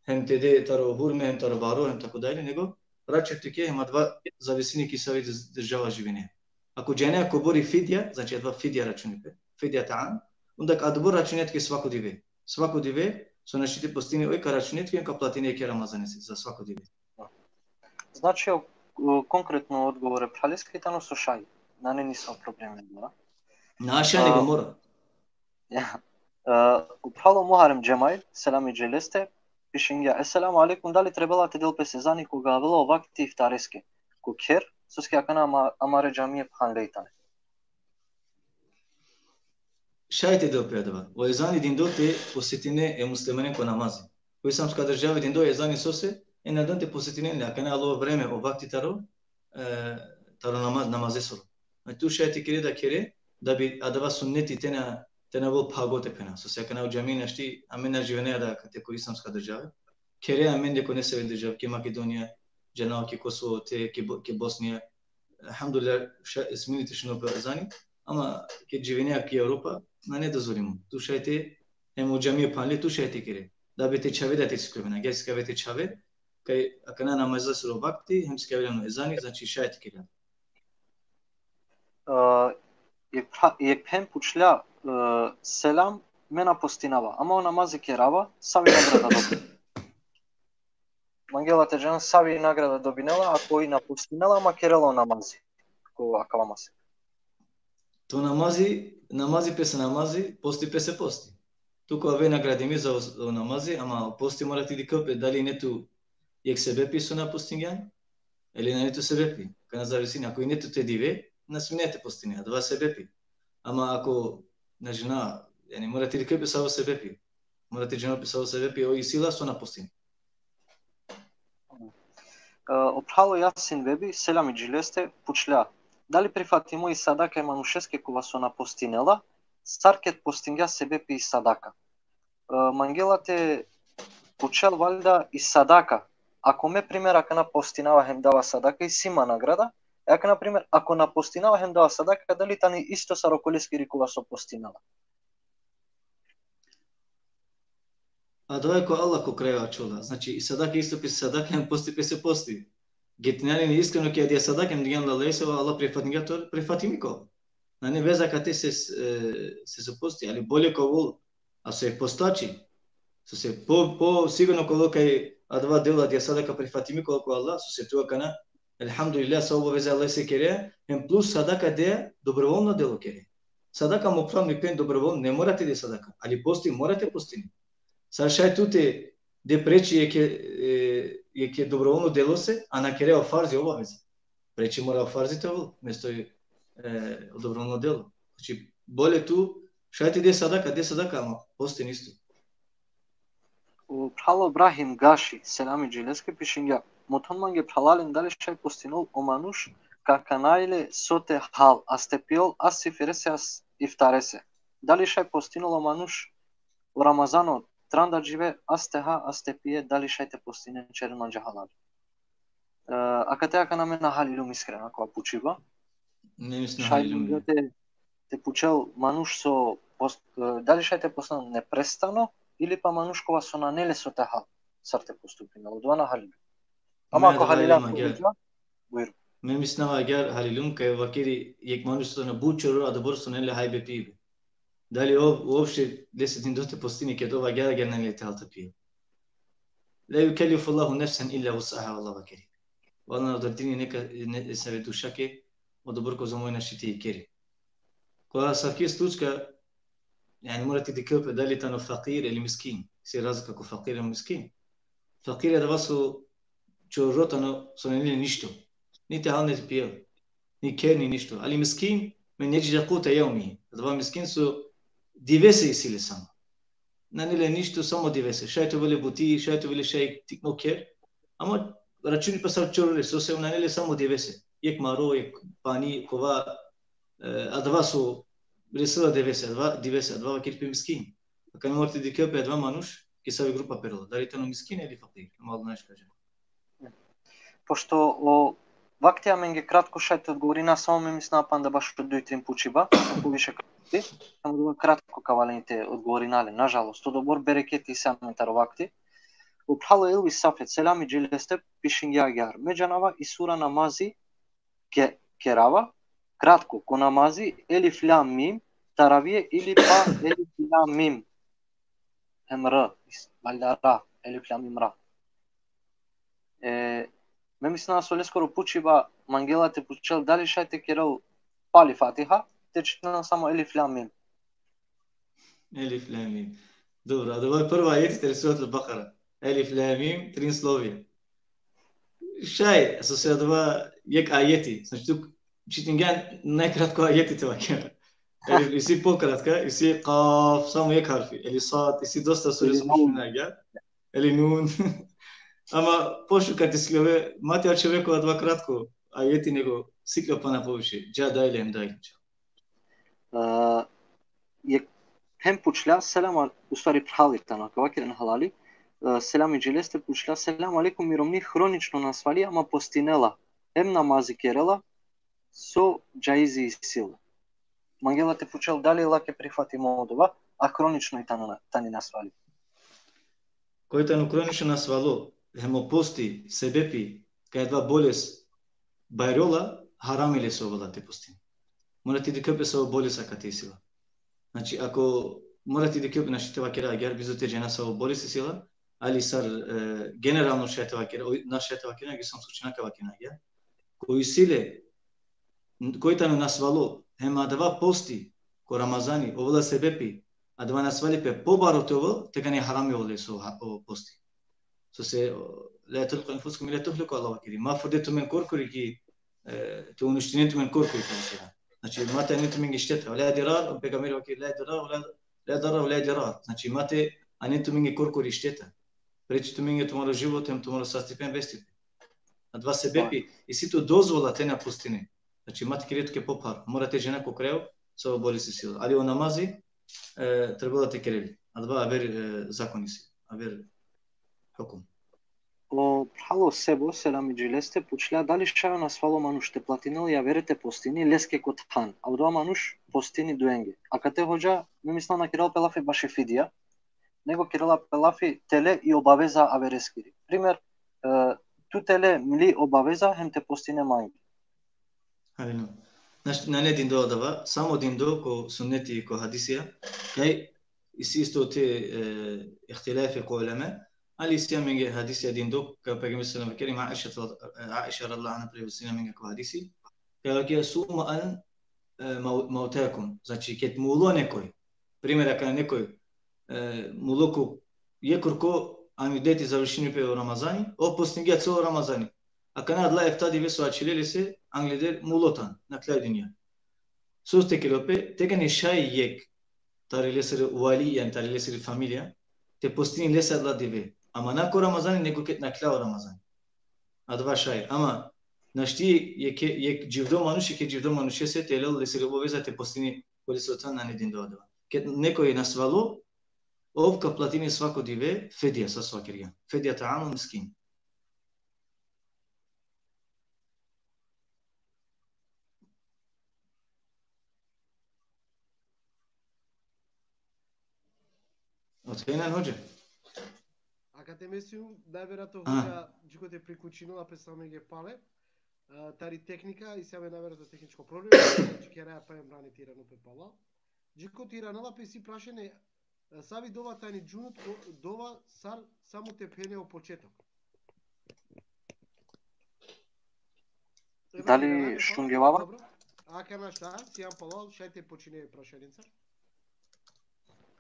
hem te de taro hurme, hem taro varo, hem tako dalje, nego račun tuke, hem adava zavisini ki savi drž-, država živine. Ako džanea kobor i fidja, znači adava fidja računi pe, fidja ta'am, onda adobor računi tuke svako dive. Svako dive, so našti te postini, oj ka računi tuke, ka platini jekhe Ramazanese, za svako dive. Znači, o, o, konkretno odgovor e phraleske tano so šaj. Nane nisavo problemi, da. Na šaj, nego mora. Ja. E, o phral o Muharem Džemail, selami dži leste, pišingja: Esselamu alejkum, dali trebela te del pes ezani koga avela o vakti iftareske ko kher, soske akana ama-, amare džamije phanle i tane? Šaj te del pe adava. O ezani dindo te posetine e muslimanen ko namazi. Ko islamska država dindo ezani sose, e nardon te posetinen le, akana alo vreme, o vakti taro, e, taro namaz, namazesoro. Znači, tu šaj te kere da kere, da bi adava sunneti te na, te na ovel phago, te phena. Sose akana o džami našti, amen na živinea da kate ko islamska država. Khere amen de ko nesave država, ki Makedonija, džanava ki Kosovo, te ki Bo-, ki Bosnija. Elhamdulillah, ša-, smini te šunel pe ezani, ama ked živinea ki Evropa, nane dozvolimo. Tu šaj te, hem o džamije phanle, tu šaj te kere. Da bi te čhave da te sikljovena. Agjaar sikave te čhave, kaj akana namazesoro vakti, hem sikave leno ezani, znači šaj te kere. E, jek pha-, jek phen pučlja, e, selam, me na postinava, ama o namazi kerava, savi nagrada dobi-. Mangela te džanel savi nagrada dobinela, ako i na postinela, ama kerela o namazi. Ko akava masek. To namazi, namazi pese namazi, posti pese posti. Tu ka ove nagradimi za o, o namazi, ama posti mora te dikhel pe dali ine tu jek sebepi so na postingjan, ili nane tu sebepi. Akana zavisini, ako ine tu te dive, na smine te postine, adava sebepi. Ama ako, na džana, jani, mora te dikhel pe savo sebepi. Mora te džanel pe savo sebepi, oj isi la so na postini. E, o phral o Jasin Bebi, selami dži leste, pučlja: Dali prifatimo i sadaka e manušeske kova so na postinela, sar ked postingja sebepi i sadaka? E, mangela te pučel valjda i sadaka. Ako me, primer, akana postinava hem dava sadaka, isi ma nagrada, e akana, primer, ako na postinava hem dava sadaka, dali tani isto sar okoleskiri kova so postinela? Adava ko Allah ko kraj ačhola. Znači, i sadaka isto pese sadaka, hem posti pese posti. Getinea len iskreno ki adaja sadaka, hem dingjan le Allahese, o Allah prifatingja tut, prifatimi ka ovel. Nane veza kate se, e, se so posti, ali bolje ka ovel, a so e postači. Sose po, po sigurno ka ovel kaj adava delo, adaja sadaka prifatimi ka ovel ko Allah, sose tu akana, elhamdulillah, sa obaveza Allahese kere, hem plus sadaka de, dobrovoljno delo kere. Sadaka, mo phral, mi phen, dobrovoljno, ne mora te de sadaka, ali posti mora te postine. Sar šaj tute de preči jekhe, e, jekhe dobrovoljno delose, a na kere o farzi, obaveza. Preči mora o farzi te ovel, mesto, e, o dobrovoljno delo. Znači, bolje tu, šaj te de sadaka, de sadaka, ama postin isto. O phral o Brahim Gaši, selami dži leske, pišingja: Mothon mange phralalen, dali šaj postinol o manuš ka kanaj le so te hal, a ste piol as sifirese as iftarese. Dali šaj postinol o manuš o Ramazano tranda džive, as te ha, as te pije, dali šaj te postinen, ćeren mange halal. E, akate akana me na haliljum iskreno akava pučiba. Me misna šaj haliljum. Te, te pučel manuš so post-, e, dali šaj te postinol neprestano, ili pa manuš kova so nane le so te hal, sar te postupinel. Odova na haliljum. Ama ako halilja, bujrum. Me misna agjaar haliljum, kaj vakeri jekh manuš so na but čororo, adobor so nane le hajbe pibe. Dali ov, uopšte lese dindo te postini, ked ov agjaar, agjaar nane le te hal te pije. La yukellifu Allahu nefsen illa vus'aha, Allah vakeri. Allah na odredini neka, ne, nesave dušake, odobor kozom oj našti te ikeri. Ko asavki slučka, jani, mora te dikhel pe dali tano fakir ili miskin. Isi razlika ko fakir ili miskin. Fakir adava so čororo tano, so nane le ništo. Ni te hal, ni te pijel. Ni kher, ni ništo. Ali miskin, men jedžide kute jevmihi. Adava miskin so divese isi le samo. Nane le ništo, samo divese. Šaj te ovel le buti, šaj te ovel le šaj tikno kher. Ama računi pe sar čorore, sose nane le samo divese. Jekh maro, jekh pani, kova, e, adava so resela divese, adava, divese, adava vakeri pe miskin. Akana mora te dikhel pe adava manuš, ki savi grupa perela. Dali tano miskin ili fakir. Malo najškaže. Pošto o vakti amenge kratko, šaj te odgovorina samo, me misna, panda bašo duj trin pučiba, poviše ka vakti, samo da kratko ka valjani te odgovorina len, nažalost, odobor bereketi isi amen taro vakti. O phral o Elvis Safet, selami dži leste, pišingja agjaar: Me džanava i sura namazi ke-, kerava, kratko, ko namazi, Elif Lam Mim, taravije ili pa Elif Lam Mim. Hem ra, is-, valjda ra, Elif Lam Mim ra. E, me misna so leskoro pučiba mangela te pučel dali šaj te kerel pali Fatiha, te čitinel samo Elif Lam Mim. Elif Lam Mim. Dobro, adava prva ajeti tari Surat al-Bakara. Elif Lam Mim, trin slovija. Šaj, sose adava jekh ajeti. Znači, tu čitingjan najkratko ajeti te vakera. Elif, isi pokratka, isi kaf, samo jekh harfi. Ili sad, isi dosta sure so pučingja. Ili nun. Ama pošukar te sikljove, ma te ačhove ko adava kratko ajeti, nego sikljov pana poviše. Dža daj le hem daj. E, jekh hem pučlja, selam, a, u stvari phral tano, ka vakeren halali. E, selami dži leste, pučlja: Selam alejkum, mi romni hronično nasvali, ama postinela, hem namazi kerela, so džaizi isi le. Mangela te pučel dali lake prifatimo odova, a hronično i tano na-, tani nasvali. Koj tano hronično nasvalo, hem o posti sebepi kaj adava bolest bajrola, harami lese ovela te postini. Mora te dikhel pe savo bolest akate isi la. Znači, ako mora te dikhel pe, našti te vakera agjaar, bizo te džana savo bolest isi la, ali sar, e, generalno šaj te vakera, oj, na šaj te vakera, nego samo slučajno ka vakera agjaar. Koj isi le, koj tano nasvalo, hem adava posti, ko Ramazani, ovela sebepi, adava nasvali pe pobaro te ovel, tegani harami ovela so ha-, o posti. Sose, o, la tulku enfusekum ila tehluke, Allah vakeri. Ma frdinen tumen korkori ki, e, te uništinen tumen korkori, ka vakera. Znači, ma te anen tumenge šteta. La dirar, o pejgamberi vakeri, la dirar, la, la darar, la dirar. Znači, ma te anen tumenge korkori šteta. Preči tumenge tumaro život, hem tumaro sastipe, vestipe. Adava sebepi, isi tu dozvola te na postine. Znači, ma te kere tuke pophar, mora te džana ko kraj savo bolest isi la. Ali o namazi, e, trebela te kere le. Adava aver, e, zakon isi, aver hukum. O phral o Sebo, selami dži leste, pučlja dali šaj o nasvalo manuš te platinel javere te postini, leske ko than. A odova manuš postini duenge. Akate hodža, me misna, na kerela pe lafi baši fidija, nego kerela pe lafi tele i obaveza avereskiri. Primer, e, tut te le mli obaveza hem te postine mange. Haljino. Znači, nane dindo adava, samo dindo ko sunneti, ko hadisija, kaj isi isto te, e, ihtilafi ko uleme, ali isi amenge hadisija dindo, kaj pejgamberi sallallahu alejhi ve sellem vakeri, Aiša, Aiša radijallahu anha prenosini amenge ko hadisi, kaj vakeri: "Sumu an, e, mau-, mautakum." Znači, ked mulo nekoj, primjer, akana nekoj, e, mulo ko jekh kurko, ani deti završini pe o Ramazani, ov postingja celo Ramazani. Akana adala efta dive so ačhile lese, angleder mulo tano, nakhla i dunja. So te kerel pe, tegani šaj jekh tari lesere vali, jani tari lesere familija, te postini lese adala dive. Ama na ko Ramazani, nego ked nakhla o Ramazani. Adava šaj. Ama našti jekh, jekh dživdo manuš, jekhe dživdo manušese te lel lesere obaveza te postini, ko lesoro than nane dindo adava. Ked nekoj nasvalo, ov ka platini svako dive fidija, sar so vakergjan. Fidija ta'amu miskin. Otkrinan, hodža? Akate me sium, najverojatno, hodža, džikote priključinela pe sa amenge pale. E, tari tehnika, isi amen najverojatno tehničko problemi, džikeraja pa em rani te irano pe pala. Džikote iranela pe, isi prašanje, e, savi dova tani džunut, ko-, dova sar samo te phene o početok. Ema, dali irana pe pala? Šungjovava? Dobro. Akana šaj, sijam pala, šaj te počine prašanjencar.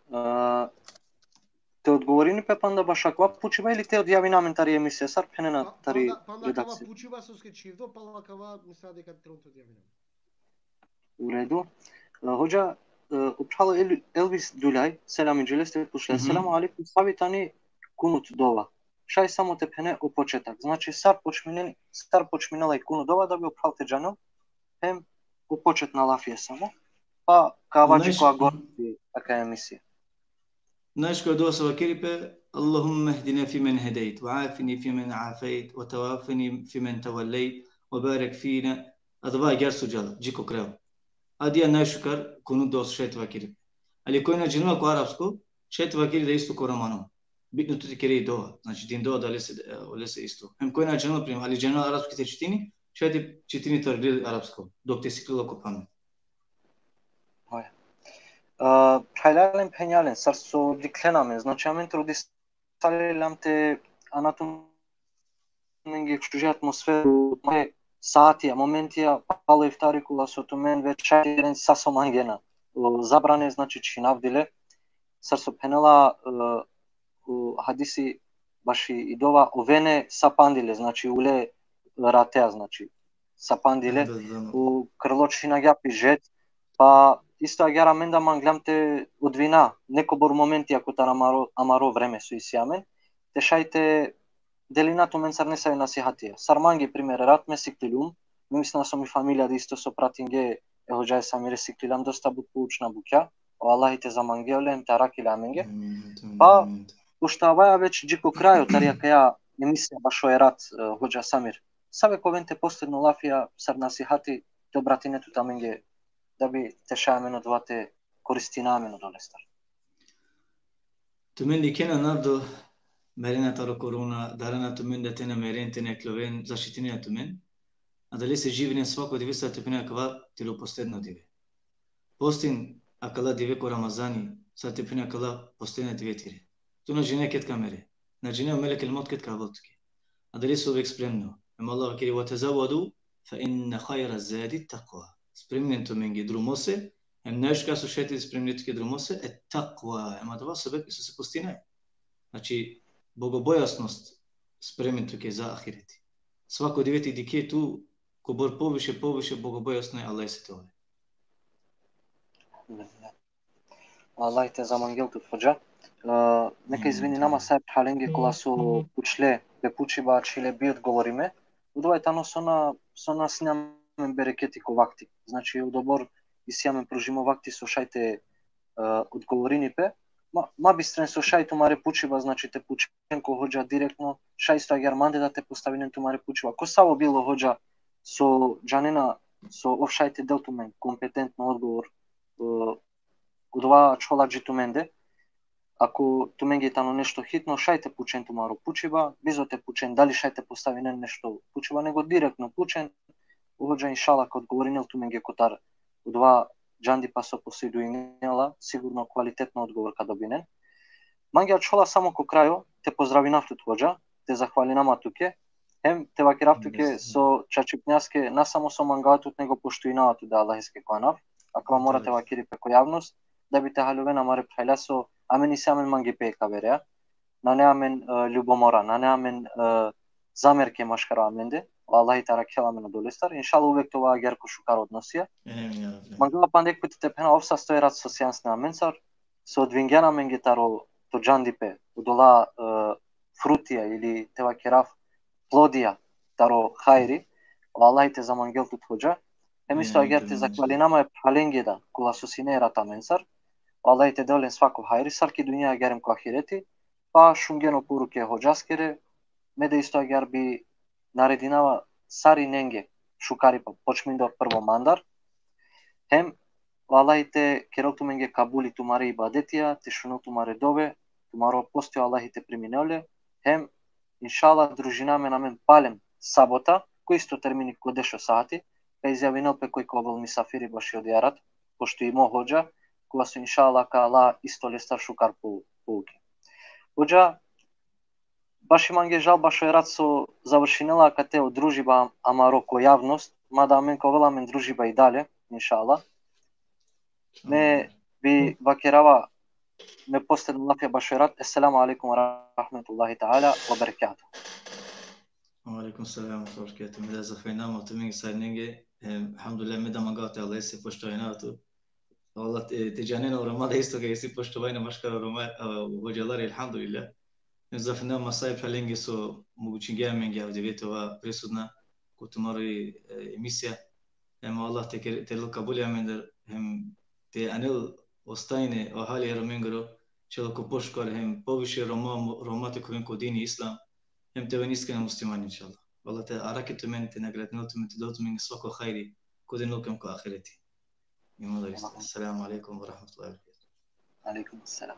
E, te odgovorini pe panda baš akava pučiba ili te odjavina amen tari emisija, sar phenena tari redakcija? Pa-, panda, panda kava pučiba soske čhivdo, pala kava misla deka trenutno odjavina amen. U redu. E, hodža, e, o phral El-, Elvis Duljaj, selami dži leste, pučlja: "Selamu alejkum, savi tani kunut dova? Šaj samo te phene o početak." Znači, sar počminen-, sar počminela i kunut dova, da bi o phral te džanel hem o početna lafija samo. Pa ka ava dži ko agor, akaja emisija. Najšukar dova so vakeri pe: "Allahumme hdina fi men hedejt, ve afini fi men afejt, ve tevafeni fi men tevellejt, ve barek fina." Adava agjar so džala, dži ko kraj. Adija najšukar kunut dova so šaj te vakeri pe. Ali koj na džanela ko arapsko, šaj te vakeri da isto ko romano. Bitno tu te kere i dova, znači dindo adalese, e, olese isto. Hem koj na džanela, primer, ali džanela arapski te čitini, šaj te čitini tari lil arapsko, dok te siklila ko pamet. Oja. E, phralalen, phenjalen, sar so dikhlen amen, znači, amen trudisali lam te ana tumenge šuži atmosferu, saatija, momentija, palo iftari, kola so tumen već šaj te keren sa so mangena. O, zabrane, znači, čhinavdile, sar so phenela, e, o hadisi, baši i dova, ovena sa pandile, znači, ule ratea, znači, sa pandile, da, da, da, o krlo čhinagja pi žet, pa isto agjar amen da manglam te odvina nekobor momentija kotar amaro, amaro vreme so isi amen, te šaj te delina tumencar nesave nasihatija. Sar mange, primer, rat me sikliljum, me mislinav so mi familija da isto so pratinge e hodžaja Samire, sikliljam dosta but poučna bukja, o Allahi te zamangel le hem te arakhel le amenge. Amin, amin, amin. Pa, pošto avaja već dži ko krajo tari akaja emisija bašo erat, e, hodža Samir, save ka oven te posledno lafija sar nasihati te obratine tut amenge, da bi te šaj amen odova te koristina amen odolestar. Tumen dikhena, narodo, merena taro korona, darana tumen da te na meren, te na kloven, zaštitinen tumen. Adalese živinen svako dive sar te phena kava, te lo posledno dive. Postin akala dive ko Ramazani, sar te phena kala posledna dive tire. Tu na džane ked ka mere. Na džane o melek el mevt ked ka avel tuke. Adalese uvek spremno. Em Allah vakeri: "Ve tezevvedu, fe inne hajre zadi tekva." Spreminen tumenge drumose, em najšukar so šaj te spremine tuke drumose, e tekva. Em adava sebep isto so postinaja. Znači, bogobojaznost spremin tuke za ahireti. Svako dive te dikhe tu, kobor poviše, poviše bogobojazno e Allahese te ove. Allah te zamangel tut, hodža. E, neka izvinina ma sa e phralenge kola so pučle pe pučiba, ačhile bi odgovorime. Odova tano so na, so na sine amen bereketi ko vakti. Znači, odobor isi amen pružimo vakti so šaj te, e, odgovorini pe. Ma, ma bistren so šaj tumare pučiba, znači, te pučen ko hodža direktno, šaj isto agjar mande da te postavinen tumare pučiba. Ko savo bilo hodža so džanena, so ov šaj te del tumen kompetentno odgovor, e, odova ačhola dži tumende. ako tumenge tano nešto hitno, šaj te pučen tumaro pučiba, bizo te pučen dali šaj te postavinen nešto pučiba, nego direktno pučen, o hodža inšala ka odgovorinel tumenge kotar odova džandipa so poseduinela, sigurno kvalitetno odgovor ka dobinen. Mange ačhola samo ko krajo, te pozdravinav tut hodža, te zahvalinama tuke, hem te vakerav tuke so čačipnjaske na samo so mangava tut, nego poštuinava tut da Allaheske ko anav, akava mora te vakeri pe ko javnost, da bi te haljoven amare phralja so amen isi amen mangipe ka verea, nane amen, e, ljubomora, nane amen, e, zamerke maškaro amende, o Allahi te arakhel amen odolestar, inšala uvek te ova agjar ko šukar odnosija. Mangava panda jekh puti te phena, ov sastoji rat so sijan sine amencar, so odvingjan amenge taro to džandipe, odola, e, frutija ili te vakerav plodija taro hajri, o Allahi te zamangel tut hodža, hem isto agjar te zahvalinama e phralenge da, kola so sine rat amencar, o Allahi te del len svako hajri, sar ki dunja agjar hem ko ahireti, pa šungjen o poruke hodžaskere, me da isto agjar bi naredinava sarinenge šukaripa, počmindo prvo mandar, hem o Allahi te kerel tumenge kabuli tumare ibadetija, te šunel tumare dove, tumaro posti o Allahi te priminel le, hem inšala družina amen amen palem sabota, ko isto termini ko dešo sati, ka izjavinel pe koj ka ovel misafiri baši odija rat, poštuimo hodža, kova so inšala ka la isto lestar šukar pou-, pouke. Hodža, baši mange žal bašo e rat so završinela akate o družiba amaro ko javnost, mada amen ka ovel amen družiba i dalje, inšala. Me bi vakerava me posledno lafija bašo e rat. Esselamu alejkum ve rahmetullahi teala ve berekatuhu. Ve alejkum selam ve rahmetullahi ve berekatuhu. Me da zahvalinama tumenge sarinenge, em, elhamdulillah, me da mangava te Allahese poštuinava tut. Allah te, te džanen o Roma da isto kaj isi poštovanje maškar o Roma, a, hodžalar, elhamdulillah. Em zahvalinama sa e phralenge so mogućingje amenge avdive te ova prisutna ko tumari, e, emisija. Em Allah te kere-, te del kabuli amendar, hem te anel o stanje, o hali e Romengoro, inšala ko pošukar, hem poviše Roma, Roma te khuven ko dini islam, hem te oven iskrena muslimani, inšala. Allah te arakhi tumen, te nagradinel tumen, te del tumen svako hajri, ko dunjaluko hem ko ahireti. Iman da isto. Esselamu alejkum ve rahmetullahi ve berekatuhu. Alejkum selam.